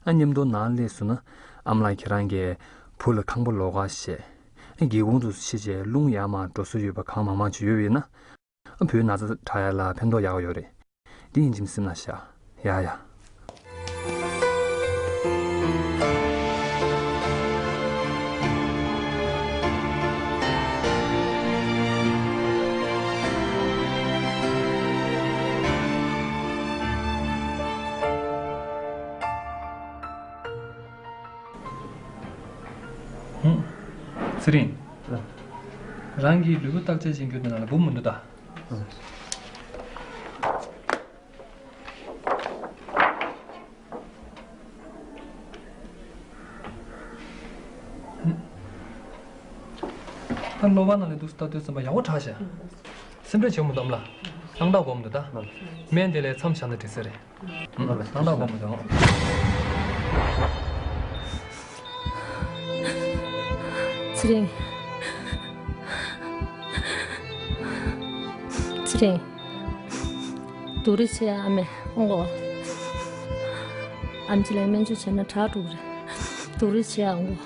ཨ་མཉམ་དུ་ནང་སླེབས་སོང་ན་ཨ་མ་ལགས་ཁྱེད་རང་གིས་བུ་ལ་ཁང་པ་ལོགས་ཀ་བྱས། ཨ་སྒེའུ་ཁུང་དུ་ཕྱེ་བྱས་རླུང་ཡར་མར་འགྲོ་ས་ཡོད་པ་གང་མང་མང་ཅིག་ཡོད་པ་ཡིན་ན། ཨ་བུའི་ན་ཚ་དྲག་ཡ་ལ་ཕན་ཐོགས་ཡག་ཡོད་རེད། འདི་ཡིན་གཅིག་སེམས་ནང་བཞག་ཡ་ཡ། ཚེ་རིང་། རང་གི་ལུས་པོ་བརྟག་དཔྱད་བྱེད་རྒྱུ་དེ་ནང་ལ་འབུ་མི་འདུག་ད། ད་གློ་བ་ནང་ལ་འདུག་ལྟ་དུས་ཙམ་པ་ཡག་པོ་དྲག་ཤག་སེམས་ཁྲལ་བྱེད་མི་འདུག་ཨ་མ་ལགས། སྣང་དག་དགོས་མི་འདུག་ད། སྨན་དེ་ལས་མཚམས་བཞག་ན་འགྲིག་ས་རེད། སྣང་དག་དགོས་མི་འདུག་ཚེ་རིང་། ཚེ་རིང་། སྡུག་རུས་བྱེད་ཡ་ཨ་མས་ཨང་གོ། ཨམ་ཆི་ལགས་སྨན་བཅོས་བྱས་ན་དྲག་འགྲོ་གི་རེད། སྡུག་རུས་བྱེད་ཡ་ཨང་གོ།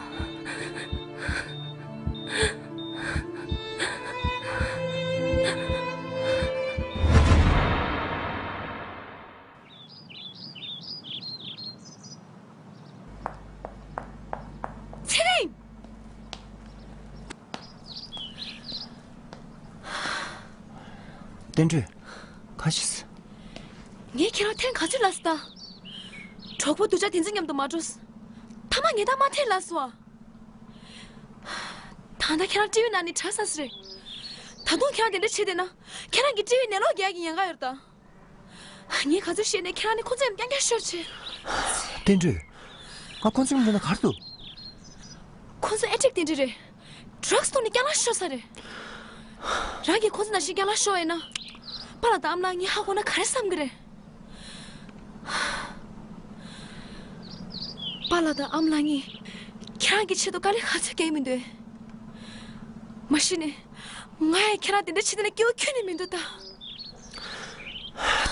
ཚེ་རིང་། བསྟན་སྒྲོལ། ཁ་ཤས། ངས་ཁྱེད་རང་ཐེངས་ག་ཚོད་ལབ་སོང་ད། གྲོགས་པོ་སྡུག་ཅག་དེ་ཚོ་མཉམ་དུ་མ་འགྲོ། ཐ་མ་ངས་ད་མ་ཐེངས་ལབ་སོང་ཨ། ད་ལྟ་ཁྱེད་རང་ཀྲི་བི་ནང་ནས་དྲག་ཚར་སོང་རེད། ད་དུང་ཁྱེད་རང་དེ་འདྲ་བྱེད་བསྡད་ན། ཁྱེད་རང་གི་ཀྲི་བི་ནད་ལོག་རྒྱག་གི་ཉེན་ཁ་ཡོད་ད། ངས་ག་ཚོད་བཤད་ནས་ཁྱེད་རང་ནི་ཁོ་ཚོ་ཡང་རྐྱང་རྐྱང་ཤོར་བྱེད། བསྟན་སྒྲོལ། ང་ཁོང་ཚོའི་མཉམ་དུ་ན་ག་རེ་འདུག་ཁོང་ཚོ་ཨེ་ཌིག་དེ་འདྲ་རེད། ཌྲག་སི་ཐོག་ནས་རྐྱང་ལག་ཤོར་ས་རེད། རང་གིས་ཁོང་ཚོ་ནང་བཞིན་རྐྱང་ལག་ཤོར་ཡིན་ན། པཱ་ལགས་དང་ཨ་མ་ལགས་གཉིས་ཧ་གོ་ན་ག་རེ་བསམ་གི་རེད། པཱ་ལགས་དང་ཨ་མ་ལགས་གཉིས་ཁྱེད་རང་གི་ཆེད་དུ་དཀའ་ལས་ག་ཚོད་བརྒྱབ་ཡོད་མི་འདུག་མ་གཞི་ནས་ང་ཡང་ཁྱེད་རང་དེ་འདྲ་བྱེད་དེ་ལ་སྐྱིད་པོ་ཁྱོན་ནས་མི་འདུག་ད།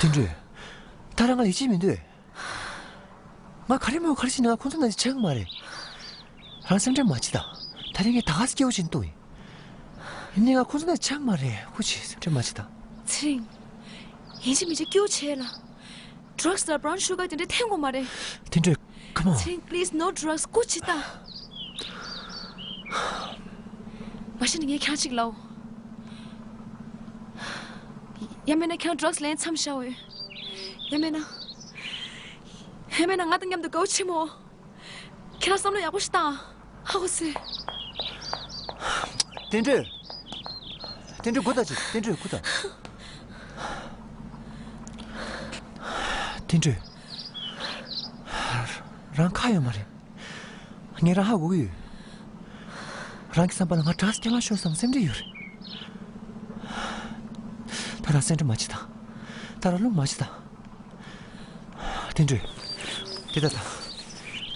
དོན་གྲུབ། ད་རང་ང་ཡིད་ཆེས་མི་འདུག་ང་ག་རེ་མོ་ག་རེ་བྱས་ན་ང་ཁོང་ཚོ་ནང་བཞིན་ཆགས་ཀྱི་མ་རེད། རང་སེམས་ཁྲལ་མ་བྱེད་དང་། ད་རིང་ངས་ད་ག་སེ་སྐྱིད་པོ་བྱེད་འདུག་ཡིན་ནའི་ང་ཁོང་ཚོ་ནང་བཞིན་ཆགས་ཀྱི་མ་རེད། ཧུ་ཆི། སེམས་ཁྲལ་མ་བྱེད་དང་། ཚེ་རིང་། ཡིན་གཅིག་མིན་གཅིག་སྐྱིད་པོ་བྱེད་ལ། ཌྲག་སི་དང་བྷ་རའུན་ཤུ་གར་དེ་འདྲ་འཐེན་དགོས་མ་རེད། དོན་གྲུབ། ཁམ་ཨོན། ཚེ་རིང་། པི་ལི་སི་ནོ་ཌྲག་སི། སྐུ་མཁྱེན་ད། མ་གཞི་ནས་ངས་ཁྱེད་རང་གཅིག་ལབ། ཡང་མིན་ན་ཁྱེད་རང་ཌྲག་སི་ལེན་མཚམས་བཞག་འོས། ཡང་མིན་ན། ཡང་མིན་ན་ང་དང་མཉམ་དུ་དགའ་པོ་བྱེད་མོ། ཁྱེད་རང་བསམ་བློ་ཡག་པོ་ཞིག་བཏང་། ཧ་གོ་སོང་། དོན་གྲུབ། དོན་གྲུབ་སྒུག་དང་ཅིག་དོན་གྲུབ་སྒུག་དང་། དོན་གྲུབ། རང་ཁག་ཡོད་མ་རེད། ངས་རང་ཧ་གོ་གི་ཡོད། རང་གི་བསམ་པ་ལ་ང་ཌྲག་སི་རྐྱང་ལག་ཤོར་བསམ་སེམས་ཁྲལ་ཡོད་རེད། ད་རང་སེམས་ཁྲལ་མ་བྱེད་དང་། ད་རང་རླུང་མ་བྱེད་དང་། དོན་གྲུབ། དེ་ལྟར་དང་།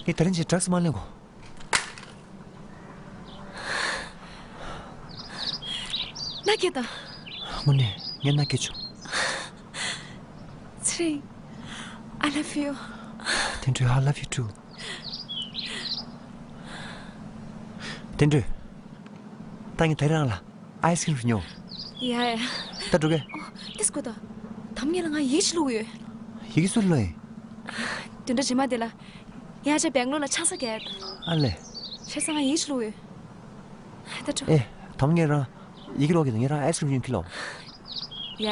ངས་ད་རིང་གཅིག་ཌྲག་སི་མ་ལེན་གོ། མནའ་སྐྱེལ་དང་། དངོས་གནས་ངས་མནའ་སྐྱེལ་བྱུང་། ཚེ་རིང་། I love you. དོན་གྲུབ། I love you too. དོན་གྲུབ། ད་ངས་ད་རང་ལ་ཨའི་སི་ཀི་རིམ་ཉོ། ཡ་ཡ། ད་འགྲོ་གི། ཨོ། ཏིས་གོ་ད། དམ་ངེས་ལ་ང་ཡིག་ཅིག་བླུགས་ཡོད། ཡིག་སུ་བླུགས་ཡིན། དོན་གྲུབ་རྗེས་མ་དེ་ལ། ཡ་ཅག་སྦེང་ལོར་ལ་ཆང་ས་རྒྱག་ཡ། ཨ་ལེ། བྱས་ཙང་ང་ཡིག་ཅིག་བླུགས་ཡོད། ད་འགྲོ། ཨེ། དམ་ངེས་རང་། ཡི་གེ་ཀློག་གི་ངེད་རང་ཨའི་སི་ཀི་རིམ་ཡིན་ཁྱི་ལོ། ཡ་ཡ།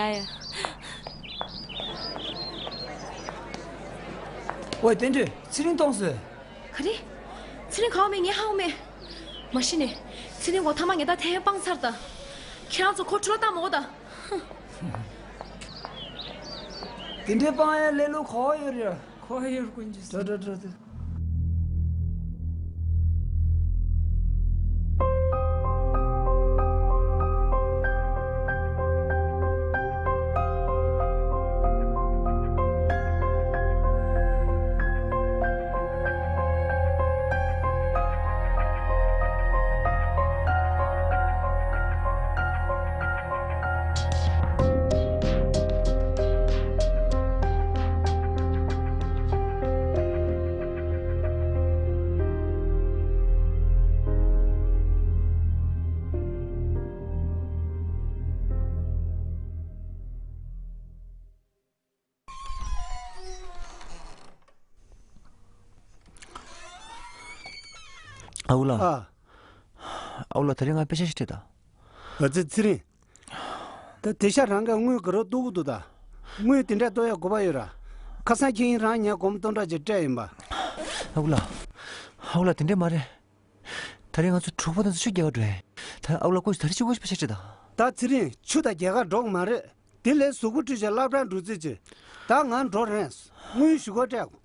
ཝེ། དོན་གྲུབ། ཚེ་རིང་གཏོང་སོང་། ག་རེ། ཚེ་རིང་གང་མེད། ངས་ཧ་གོ་མེད། མ་གཞི་ནས་ཚེ་རིང་ངོ་ཐ་མ་ངས་ད་ཐེ་ཡང་སྤང་ཚར་ད། ཁྱེད་རང་ཚོ་ཁོ་འཁྲུལ་བ་བཏང་མ་གོ་ད། དེ་འདྲའི་སྤང་ཡ་ལས་ལུགས་ག་པར་ཡོད་རེད། ག་པར་ཡོད་དཀོན་མཆོག་གསུམ། འགྲོ་འགྲོ་འགྲོ་འགྲོ། ཨའུ་ལགས། ཨ། ཨའུ་ལགས། དེ་རིང་ང་དཔེ་ཆ་ཞིག་སྤྲད་དང་། ཨ་ཙི། ཚེ་རིང་། ད་དེ་ཤ་རང་གིས་དངུལ་ག་རེ་བཏོག་གི་འདུག་ད། དངུལ་དེ་འདྲ་བཏོག་ཡ་དགོས་པ་ཡོད་ར། ཁ་སང་ཁྱེད་ཡིན་རང་ཉལ་སྒོར་མོ་སྟོང་ཕྲག་ཅིག་སྤྲད་ཡིན་པ། ཨའུ་ལགས། ཨའུ་ལགས། དེ་འདྲ་མ་རེད། དེ་རིང་ང་ཚོ་གྲོགས་པོ་དེ་ཚོ་ཆུ་རྒྱག་ག་འགྲོ་ཡིན། ད་ཨའུ་ལགས། སྐུ་མཁྱེན། དེ་རིང་ཆུ་དགོས་ཤེས་པ་ཆགས་ཀྱི་ད། ད་ཚེ་རིང་། ཆུ་དང་རྒྱག་ག་འགྲོ་གི་མ་རེད། དེ་ལས་གཟུགས་པོ་བཀྲུས་བྱས་སློབ་གྲྭར་འགྲོ་རྩིས་བྱེད། ད་ང་འགྲོ་རན། དངུལ་ཞུ་སྒོ་སྤྲད་དགོས།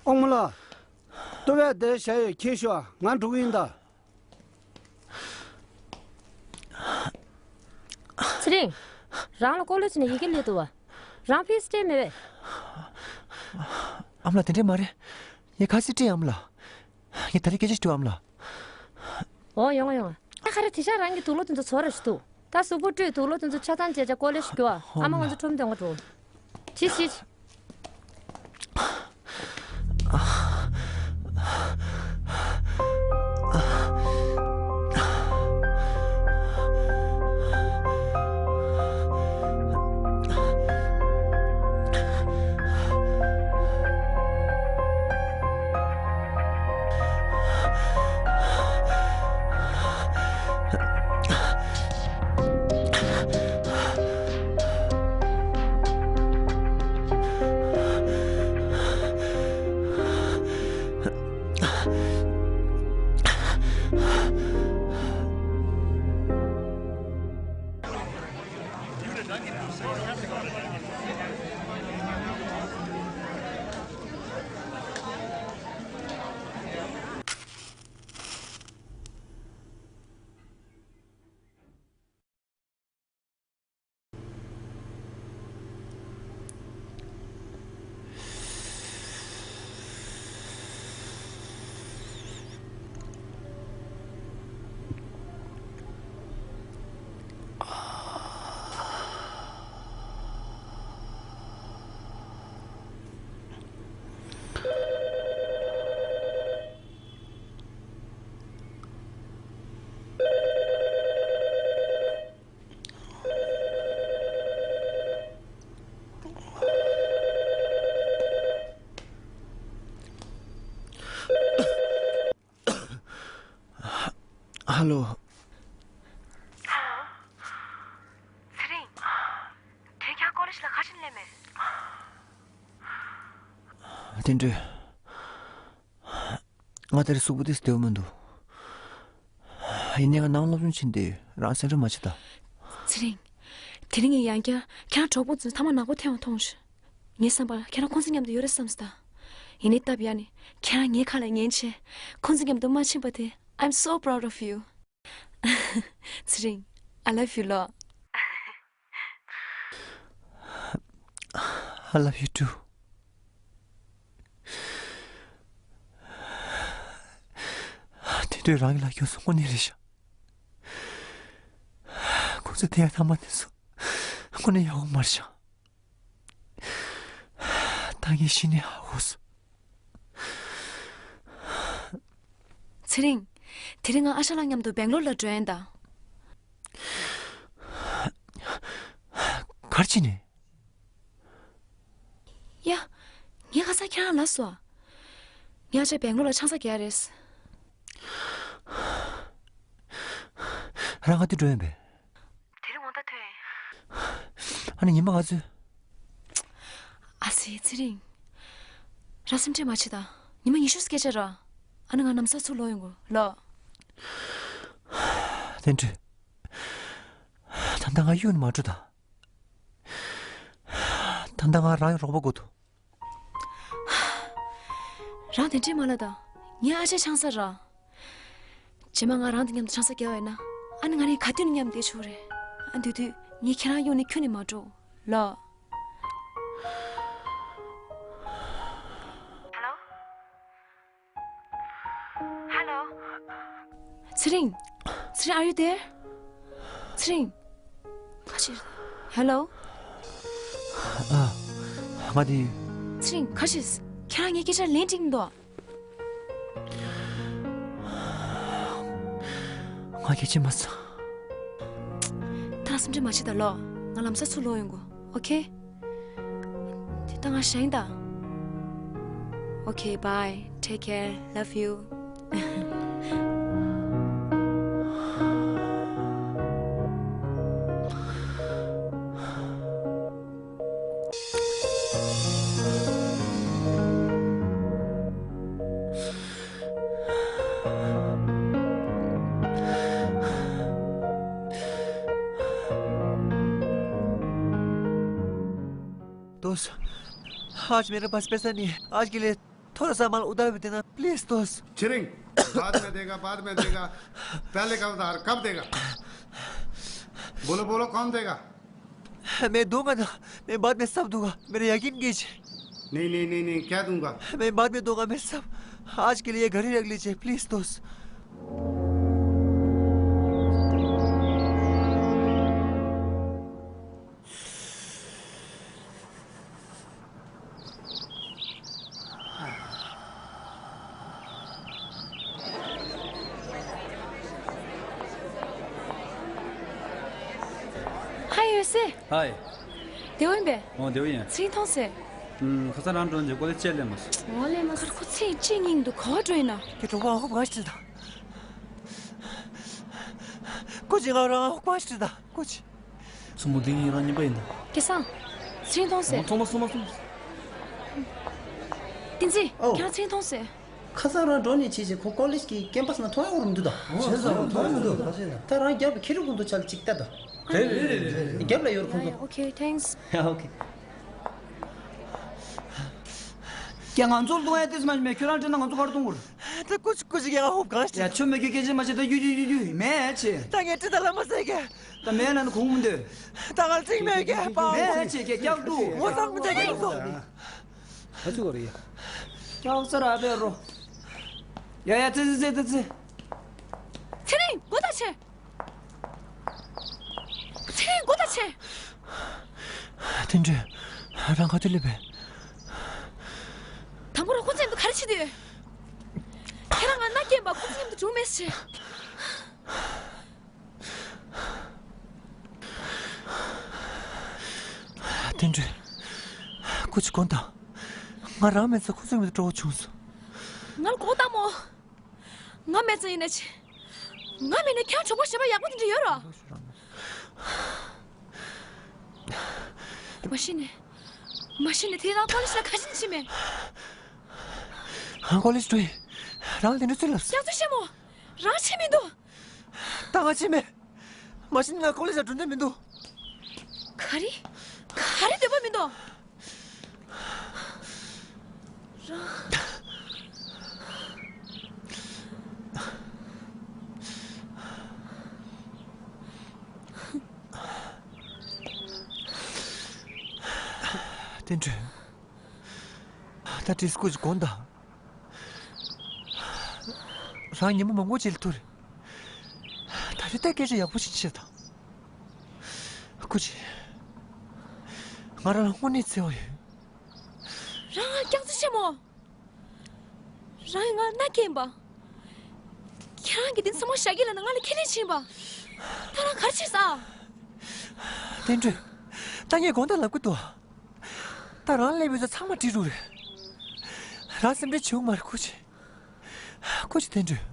ཨོང་མོ་ལགས། ལྟོ་བས་བསྡད་བཞག་ཡོད། ཁྱེར་ཤོག་ང་འགྲོ་གི་ཡིན་ད། ཚེ་རིང་། རང་ལ་ཀོ་ལེ་ཇི་ནས་ཡི་གེ་སླེབས་འདུག་བ། རང་ཕི་སི་སྤྲད་མེད་པས། ཨ་མ་ལགས། དེ་འདྲས་མ་རེད། ངས་ག་ཚོད་སྤྲད་ཡིན། ཨ་མ་ལགས། ངས་ད་རེས་སྐད་ཆ་ཞིག་དྲིས། ཨ་མ་ལགས། འོ། ཡོང་ང་ཡོང་ང་། ད་ག་རེ། དེ་ཤ་རང་གི་དུག་ལོག་དེ་ཚོ་ཚོར་ར་ཞིག་འདུག་ད་གཟུགས་པོ་བཀྲུས། དུག་ལོག་དེ་ཚོ་ཆ་ཚང་བྱས་བྱས་ཀོ་ལེ་ཇི་རྒྱུགས་ཨ། ཨ་མ། ང་ཚོ་ཁྲོམ་སྟོན་ག་འགྲོ། ཤི་ཤི་ཤི། ཧ་ལོ། ཚེ་རིང་། དེ་རིང་ཁྱེད་ཀོ་ལེ་ཇི་ལ་ག་རེ་བྱས་ནས་སླེབས་མེད། བསྟན་སྒྲོལ། ང་དེ་རིང་གཟུགས་པོ་ཏོག་ཙམ་བདེ་པོ་མི་འདུག་ཡིན་ནའི་ང་ནང་སློབ་སྦྱོང་བྱེད་བསྡད་ཡོད། རང་སེམས་ཁྲལ་མ་བྱེད་དང་། ཚེ་རིང་། དེ་རིང་ངས་ཡང་བསྐྱར་ཁྱེད་རང་གྲོགས་པོ་ཚོའི་མཐའ་མ་ནག་པོ་ཐེབས་པ་མཐོང་བྱུང་། ངའི་བསམ་པར་ཁྱེད་རང་ཁོང་ཚོ་མཉམ་དུ་ཡོད་རེད་བསམ་སོང་ད། ཡིན་ནའི་སྟབས་ཡག་ནས་ཁྱེད་རང་ངའི་ཁ་ལ་ཉན་བྱས་ཁོང་ཚོ་མཉམ་དུ་མ་ཕྱིན་པ་དེ། I'm so proud of you. ཚེ་རིང་། I love you ལོ། I love you too. བསྟན་སྒྲོལ། རང་གི་ལ་སྐྱོན་སོང་། དངོས་གནས་རེད་ཤག་ཁོང་ཚོ་དེ་ཡང་ཐ་མ་དེ་ཚོ་དངོས་གནས་ཡག་པོ་མ་རེད་ཤག་ད་ངས་གཞི་ནས་ཧ་གོ་སོང་། ཚེ་རིང་། དེ་རིང་ང་ཨ་ཞང་ལགས་མཉམ་དུ་སྦེང་ལོར་ལ་འགྲོ་ཡིན་ད། ག་རེ་བྱས་ནས། ཡ། ངས་ཁ་སང་ཁྱེད་རང་ལ་ལབ་སོང་ཨ། ངས་ཨ་ཅག་སྦེང་ལོར་ལ་ཆང་ས་རྒྱག་རེད། རང་ག་དུས་འགྲོ་ཡིན་པས། དེ་རིང་དགོང་དག་ཐོན་ཡིན། ཨ་ནི་ཉི་མ་ག་ཚོད། ཨ་ཙི། ཚེ་རིང་། རང་སེམས་ཁྲལ་མ་བྱེད་དང་། ཉི་མ་ཉི་ཤུ་སྐད་ཆ་ར། ཨ་ནི་ང་ལམ་སང་ཚུར་ལོག་ཡོང་གོ་ལོ། བསྟན་སྒྲོལ། ད་ལྟ་ང་གཡུག་ནས་མ་འགྲོ་དང་། ད་ལྟ་ང་རང་གི་རོགས་པ་དགོས་འདུག་རང་དེ་འདྲས་མ་ལབ་དང་། ངའི་ཨ་ཅག་ཆང་ས་ར། རྗེས་མ་ང་རང་དང་མཉམ་དུ་ཆང་ས་བརྒྱབ་པ་ཡིན་ན། ཨ་ནི་ང་རང་ག་དུས་ནས་མཉམ་དུ་བསྡད་ཆོག་རེད། ཨ། དེ་དུས་ངས་ཁྱེད་རང་གཡུག་ནས་ཁྱོན་ནས་མ་འགྲོ་ལོ། Hello? Hello? ཚེ་རིང་། ཚེ་རིང་། Are you there? ཚེ་རིང་། ག་རེ་བྱས། Hello? ཨ། ང་འདི། ཚེ་རིང་། ག་རེ་བྱས། ཁྱེད་རང་ངའི་སྐད་ཆ་ལན་འགྲིག་མི་འདུག་ང་སྐད་ཆ་མ་ཚང་། ད་སེམས་ཁྲལ་མ་བྱེད་དང་ལོ། ང་ལམ་སང་ཚུར་ལོག་ཡོང་གོ། Okay? དེ་ད་ང་ཞེད་ད། Okay, bye. Take care. Love you. दोस्त, आज मेरे पास पैसा नहीं है। आज के लिए थोड़ा सा माल उधार भी देना, प्लीज दोस्त। चिरिंग, बाद में देगा, बाद में देगा। पहले का उधार कब देगा? बोलो, बोलो, कौन देगा? मैं दूंगा ना, मैं बाद में सब दूंगा, मेरा यकीन कीजिए। नहीं, नहीं, नहीं, नहीं, क्या दूंगा? मैं बाद में दूंगा, मैं सब। आज के लिए घर ही रख लीजिए, प्लीज दोस्त। ཧའི་ཡོད་སེ། ཧའི། བདེ་པོ་ཡིན་པས། ཨོ། བདེ་པོ་ཡིན། ཚེ་རིང་མཐོང་སེ། ཨུམ། ཁ་སང་རང་འགྲོ་རྗེས་ཀོ་ལེ་ཇི་ལས་མ་སོང་། ཨོ་ལས་མ་སོང་། ཁོ་ཚེ་ཅི་ཉིན་འདུག་ག་བ་འགྲོ་ཡིན་ན། ཁྱེད་གྲོགས་པོ་ཨ་ཁུ་ག་ཞིག་དང་། ཀོ་ཅི་ང་རང་ཨ་ཁུ་ག་ཞིག་དང་། ཀོ་ཅི། མཚོ་མོ་འདི་ངའི་རང་ཉིན་པ་ཡིན་ད། སྐལ་བཟང་། ཚེ་རིང་མཐོང་སེ། ཨོ། མཚོ་མོ་མཚོ་མོ་མཚོ་མོ། བསྟན་འཛིན། ཨོ། ཁྱེད་རང་ཚེ་རིང་མཐོང་སེ། ཁ་སང་རང་འགྲོ་ནས་བྱས་བྱས་ཁོ་ཀོ་ལེཇ་གི་ཀེམ་པ་སི་ནང་མཐོང་ཡག་རུ་མི་འདུག་ད། བྱས་ཙང་མཐོང་ཡག་མི་འདུག་ད། བྱས་ཙང་ད་རང་རྒྱབ་ལ་ཁྱེར་རུ་ཁོང་ཚོ་ཆ་ལ་ཅིག་ལྟ་ད། རེད་རེད་རེད་རེད། རྒྱབ་ལ་ཡོད་རུ་ཁོང་ཚོ། Okay, thanks. ཡ། ཨོ་ཁེ། ཀྱེ། ང་ཚོར་གཏོང་ཡ་ཏེ་ཙི་མ་མེད། ཁྱོད་རང་དྲན་ན་ང་ཚོ་ག་རེ་གཏོང་དགོས་རེད། ད་ཀུ་ཅི་ཀུ་ཅི་ཀྱེ། ང་ཧོབ་གང་ཞིག་ཡ། ཆོ་མེད་ཀྱི་སྐད་ཆ་མ་བྱེད་ད། ཡུ་ཡུ་ཡུ་ཡུ་མེད་ཆེ། ད་ངས་ཁྲི་ད་ལ་མ་ཟེར་གྱི། ད་མེད་ན་ནི་གོང་མི་འདོད། ད་ང་ཚིག་མེད་ཀྱི་པའོ། མེད་ཆེ་ཀྱེ། སྐྱག་ཏུ། ངོ་ཚ་མི་བྱེད་ཀྱི་འདུག་ད་ཅི་གོ་རེད་ཡ། སྐྱག་རྩ་ར་བེ་རོ། ཡ་ཡ། ཙི་ཙི་ཙི་ཙི། ཚེ་རིང་། སྒོ་ད་ཕྱེ། ཚེ་རིང་། སྒོ་ད་ཕྱེ། བསྟན་སྒྲོལ། རང་ག་དུས་སླེབས་པས། དང་པོ་རང་ཁོ་ཚོ་མཉམ་དུ་ག་རེ་བྱེད་དུས། ཁྱེད་རང་ང་མནའ་སྐྱེལ་བ་ཁོ་ཚོ་མཉམ་དུ་འགྲོ་མེད་ཟེར། བསྟན་སྒྲོལ། ཁོ་ཚོ་དགོངས་དག་ང་རང་མེད་ཙང་ཁོ་ཚོ་མཉམ་དུ་འགྲོ་བ་བྱུང་སོང་། ང་ལ་གོ་བརྡ་མོ། ང་མེད་ཙང་ཡིན་ན་ཆེ། ང་མེད་ན་ཁྱེད་གྲོགས་པོ་གཞན་པ་ཡག་པོ་དེ་འདྲ་ཡོད་རོ། མ་གཞི་ནས། མ་གཞི་ནས་དེ་རང་ཀོ་ལེ་ཇི་ལ་ག་ཞིག་ཕྱིན་མེད། ང་ཀོ་ལེ་ཇི་འགྲོ་ཡིན། རང་ལ་དེ་འདྲ་ཚུལ་ལབ་སོང་། སྐྱག་རྫུན་བཤད་མོ། རང་ཕྱིན་མི་འདུག་ད་ང་ཕྱིན་མེད། མ་གཞི་ནས་ང་ཀོ་ལེ་ཇི་ལ་འགྲོ་འདོད་མི་འདུག་ག་རེ། ག་རེ་འདོད་པ་མི་འདུག་བསྟན་སྒྲོན། ད་ཏྲིས་སྐུ་མཁྱེན་དང་། རང་ཉི་མ་མང་པོ་ཅིག་ལ་ཐུག་རེད། ད་རེས་ད་སྐད་ཆ་ཡག་པོ་ཞིག་བཤད་དང་། སྐུ་མཁྱེན། ང་རང་ལ་དངོས་གནས་བརྩེ་བ་ཡོད། རང་ང་སྐྱག་རྫུན་བཤད་མོ། རང་ཡང་ང་མནའ་སྐྱེལ་ཡིན་པ། ཁྱེད་རང་གིས་དེ་ཚང་མ་བཞག་གི་ལབ་ན་ང་ལ་ཁས་ལེན་བྱེད་ཡིན་པ། ད་རང་ག་རེ་བྱས་སོང་། བསྟན་སྒྲོན། ད་ངས་དགོངས་དག་ལབ་ཀྱི་འདུག་ད་རང་སླེབས་ཡོད་ས་ཚང་མ་འབྲི་རུ་རེད། རང་སེམས་ཁྲལ་བྱེད་དགོས་མ་རེད། སྐུ་མཁྱེན། སྐུ་མཁྱེན། བསྟན་སྒྲོན།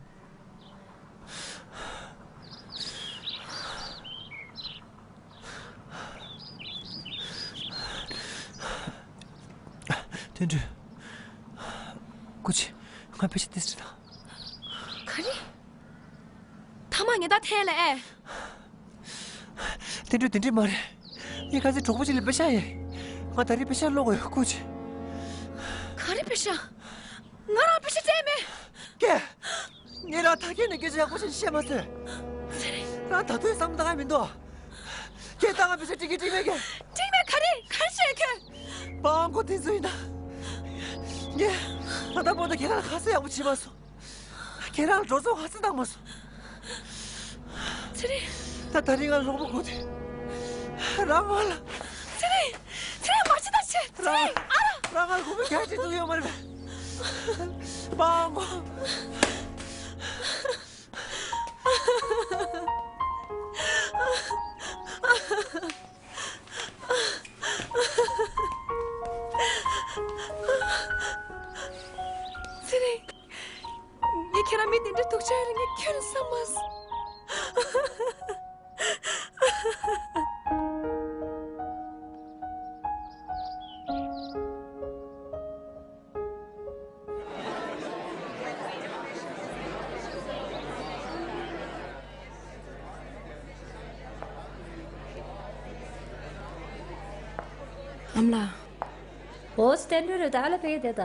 བསྟན་སྒྲོན། སྐུ་མཁྱེན། ང་དཔེ་ཆ་ཏོག་ཙམ་བྲིས་དང་། ག་རེ། ཐ་མག་ཉལ་ཐ་འཐེན་ལ་ཨེ། བསྟན་སྒྲོན། དེ་འདྲ་མ་རེད། ངས་ཁ་སང་གྲོགས་པོ་ཅིག་ལ་པེ་ཤག་ཡིན། ང་ད་རེས་པེ་ཤག་སློག་དགོས་ཡོད། སྐུ་མཁྱེན། ག་རེ་པེ་ཤག་ང་རང་པེ་ཤག་སྤྲད་མེད། ཀྱེ། ངས་རང་ད་གིན་ནས་སྐད་ཆ་ཡག་པོ་ཞིག་བཤད་མ་ཟེར། རང་ད་དུང་བསམ་བློ་བཏང་ཡ་མི་འདུག་ཀྱེ། ད་ང་པེ་ཤག་སྤྲད་ཀྱི་སྤྲད་མེད་ཀྱེ། སྤྲད་མེད། ག་རེ་ག་རེ་བཤད་ཁྱོད། པང་གོ་དེ་ཚོ་ཡིན་ད། ངས་ད་ལྟ་བར་དུ་ཁྱེད་རང་ལ་ཁ་གསལ་ཡག་པོ་བྱས་མ་སོང་། ཁྱེད་རང་ལ་འགྲོ་སོང་ཧ་སེ་བཏང་མ་སོང་། ཚེ་རིང་། ད་ད་རིང་ང་ལ་གློ་བུར་དགོས་དུས། རང་ང་ལ། ཚེ་རིང་། ཚེ་རིང་། མ་བྱེད་ད་བྱེད། ཚེ་རིང་། ཨ་ར། རང་ང་ལ་དགོས་པའི་གལ་ཆེ་ཐུག་ཡོད་མ་རེད་པས། མ་འོང་གོ། ཚེ་རིང་། ངས་ཁྱེད་རང་མི་དེ་འདྲའི་སྡུག་ཅག་ཡོད་ལ་ངས་ཁྱོན་ནས་བསམ་མ་སོང་། ཨ་མ་ལགས། འོ་བསྟན་སྒྲོན་རེད་ད། ཨ་ལ་ཕེ་དེ་ད།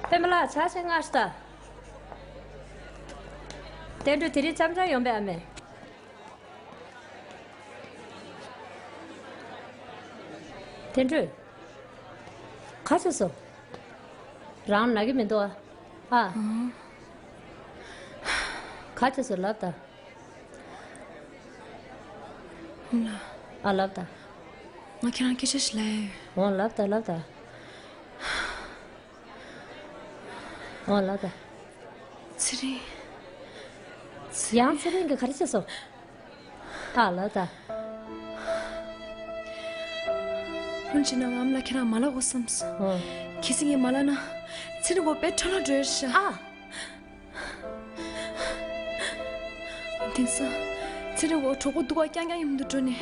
པད་མ་ལགས། ཆ་ཤས་སྔ་ཤོས་ད། བསྟན་སྒྲོན། དེ་རིང་འཆམ་འཆམ་ཡོང་པས་ཨ་མས། བསྟན་སྒྲོན། ག་བྱས་སོང་། རང་ན་གི་མི་འདུག་ཨ། ཨ། ག་བྱས་སོང་ལབ་ད། ཨ་མ་ལགས། ཨ་ལབ་ད། ང་ཁྱེད་རང་སྐད་ཆ་ཞིག་ལབ་ཡ་ཡོད། འོ་ལབ་ད་ལབ་ད། འོ་ལབ་ད། ཚེ་རིང་། ཚེ་ཡང་ཚེ་རིང་གིས་ག་རེ་བྱས་སོང་། ཨ་ལབ་ད། ལྷུན་གྱིས་ན་ང་ཨ་མ་ལགས་ཁྱེད་རང་མ་ལབ་དགོས་བསམ་སོང་། འོ། གལ་སྲིད་ངས་མ་ལབ་ན་ཚེ་རིང་ཁོ་དཔེ་འཕྲོ་བརླག་འགྲོ་ཡ་རེད་ཤག་ཨ། དེང་སང་ཚེ་རིང་ཁོ་གྲོགས་པོ་སྡུག་པ་རྐྱང་རྐྱང་མཉམ་དུ་འགྲོ་ནས་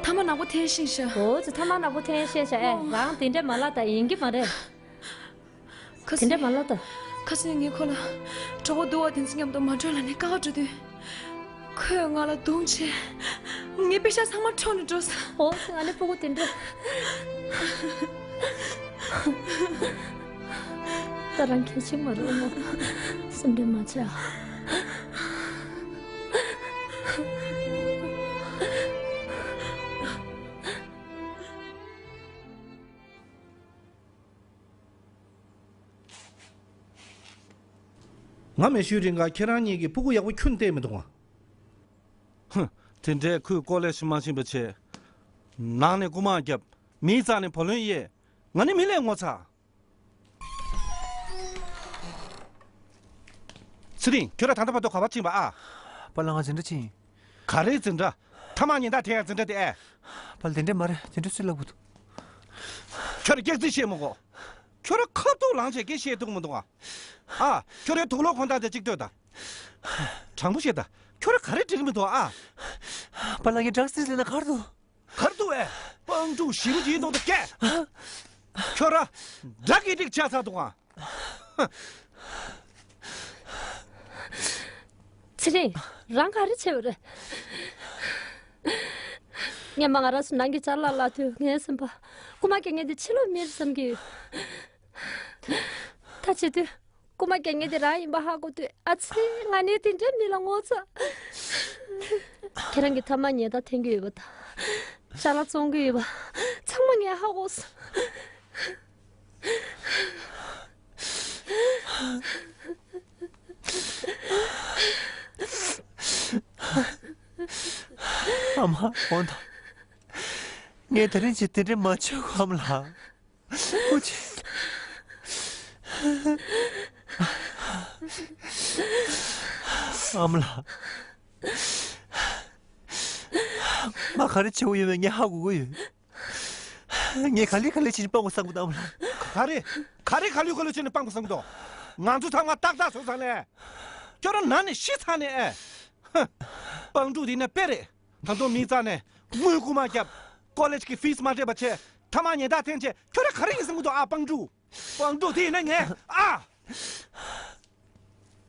ཐ་མག་ནག་པོ་འཐེན་ཤེས་ཤག་འོ་ཙི། ཐ་མག་ནག་པོ་འཐེན་ཤེས་ཤག་ཨེ། རང་དེ་འདྲས་མ་ལབ་ད། ཡིན་གྱི་མ་རེད། ཁ་སང་། དེ་འདྲས་མ་ལབ་ད། ཁ་སང་ངས་ཁོ་ལ་གྲོགས་པོ་སྡུག་པ་དེ་ཚོ་མཉམ་དུ་མ་འགྲོ་ལབ་ནས་བཀག་འགྲོ་དུས། ཁོས་ང་ལ་རྡུང་བྱས། ངའི་པེ་ཤག་ཚང་མ་འཕྲོག་ནས་འགྲོ་སོང་། འོ་ཙི། ཨ་ནི་སྤུ་གུ་དེ་འདྲ། ད་རང་གལ་ཆེན་མ་རེད་མོ། སེམས་ཁྲལ་མ་བྱེད་ཨ། ང་མེད་ཤུལ་རིང་ག་ཁྱེད་རང་གཉིས་ཀྱིས་སྤུ་གུ་ཡག་པོ་ཁྱོན་བལྟས་མི་འདུག་ཨ། ཧུམ། དེ་འདྲའི་ཁོས་ཀོ་ལེ་ཇི་མ་ཕྱིན་པ་བྱས། ནང་ནས་རྐུ་མ་བརྒྱབ། མིའི་རྩ་ནས་བུ་ལོན་དབྱེ། ང་ནི་མི་ལས་ངོ་ཚ། ཚེ་རིང་། ཁྱོད་རང་ད་ལྟ་བར་དུ་ག་པར་ཕྱིན་པ་ཨ། པཱ་ལགས། ང་འཛིན་གྲྭ་ཕྱིན་ཡིན། ག་རེ་འཛིན་གྲྭ། ཐ་མག་ཉལ་ཐ་འཐེན་ཡ་འཛིན་གྲྭ་དེ་ཨེ། པཱ་ལགས། དེ་འདྲས་མ་རེད། དེ་འདྲས་སུས་ལབ་གི་འདུག་ཁྱོད་རང་སྐྱག་རྫུན་བཤད་མི་དགོས། ཁྱོད་རང་ཁ་ཐུག་ལངས་བྱས་སྐད་བཤད་ཐུབ་མི་འདུག་ཨ། ཨ། ཁྱོད་རའི་དུག་ལོག་ཁོང་དང་དེ་གཅིག་ལྟོས་དང་། དྲང་པོ་བཤད་དང་། ཁྱོད་རང་ག་རེ་འགྲིག་གི་མི་འདུག་ཨ། པཱ་ལགས་ངས་ཌག་སིས་ལེན་ན་ག་རེ་འདུག་ག་རེ་འདུག་ཨེ། སྤང་ཕྲུག་ཞེ་པོ་ཅིག་ཡིན་མདོག་དེ་སྐད། ཁྱོད་རང་ཌག་གི་ཌིག་ཆགས་ཚར་འདུག་ཨ། ཚེ་རིང་། རང་ག་རེ་བྱས་པ་རེད། སྔན་མ་ང་རང་ཚོ་ནང་གི་ཅ་ལག་བརླག་དུས་ངའི་སེམས་པ། རྐུ་མ་རྒྱག་མཁན་དེ་ཕྱི་ལོགས་མི་རེད་བསམ་གྱི་ཡོད། ད་བྱེད་དུས། རྐུ་མ་རྒྱག་མཁན་དེ་རང་ཡིན་པ་ཧ་གོ་དུས། ཨ་ཙི། ང་ནི་དེ་འདྲའི་མི་ལ་ངོ་ཚ། ཁྱེད་རང་གི་མཐའ་མ་ཉེས་རྡུང་འཐེན་གྱི་ཡོད་པ་དང་། ཅ་ལག་བཙོང་གི་ཡོད་པ། ཚང་མ་ངས་ཧ་གོ་སོང་། ཨ་མ། དགོངས་དག་ངས་དེ་རིང་ཅིག་དེ་འདྲ་མ་བྱེད་གོ་ཨ་མ་ལགས། ཨུ་ཅེ། ཨ་མ་ལགས། ང་ག་རེ་བྱེད་དགོས་ཡོད་མེད་ངས་ཧ་གོ་གི་ཡོད། ངས་ག་ལེ་ག་ལེ་བྱས་ནས་སྤང་དགོས་བསམ་གི་འདུག་ཨ་མ་ལགས། ག་རེ། ག་རེ་ག་ལེ་ག་ལེ་བྱས་ནས་སྤང་དགོས་བསམ་གི་འདུག་ང་ཚོ་ཚང་མ་ཏག་ཏག་བཟོས་ཚར་ནས། ཁྱོད་རང་ན་ནས་ཤི་ཚར་ནས་ཨེ། ཧ། སྤང་ཕྲུག་དེ་ན་དཔེ་རེད། ད་དུང་མི་རྩ་ནས་དངུལ་རྐུ་མ་བརྒྱབ། ཀོ་ལེཇ་གི་ཕིས་མ་སྤྲད་པ་བྱས། མཐའ་མ་ཉེས་རྡུང་འཐེན་བྱས། ཁྱོད་རང་ག་རེ་ཡིན་བསམ་གི་འདུག་ཨ། སྤང་ཕྲུག་སྤང་ཕྲུག་དེ་ཡིན་ན་ངས་ཨ།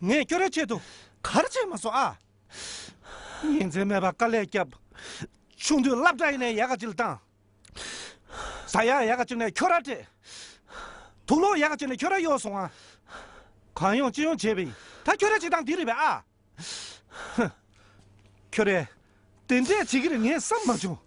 ངས་ཁྱོད་རའི་ཆེད་དུ་ག་རེ་བྱས་མ་སོང་ཨ། ཉིན་མཚན་མེད་པར་དཀའ་ལས་བརྒྱབ། ཆུང་དུས་སློབ་གྲྭ་ཡིན་ནའི་ཡག་ག་ཅིག་ལ་བཏང་། ཟ་ཡག་ཡག་ག་ཅིག་ནས་ཁྱོད་ར་སྤྲད། དུག་ལོག་ཡག་ག་ཅིག་ནས་ཁྱོད་ར་གཡོག་སོང་ཨ། གང་ཡོང་ཅི་ཡོང་བྱས་པ་ཡིན། ད་ཁྱོད་ར་བྱེད་སྟངས་འདི་རེད་པས་ཨ། ཧ། ཁྱོད་རས་དེ་འདྲས་བྱེད་ཀྱི་རེད་ངས་བསམ་མ་བྱུང་།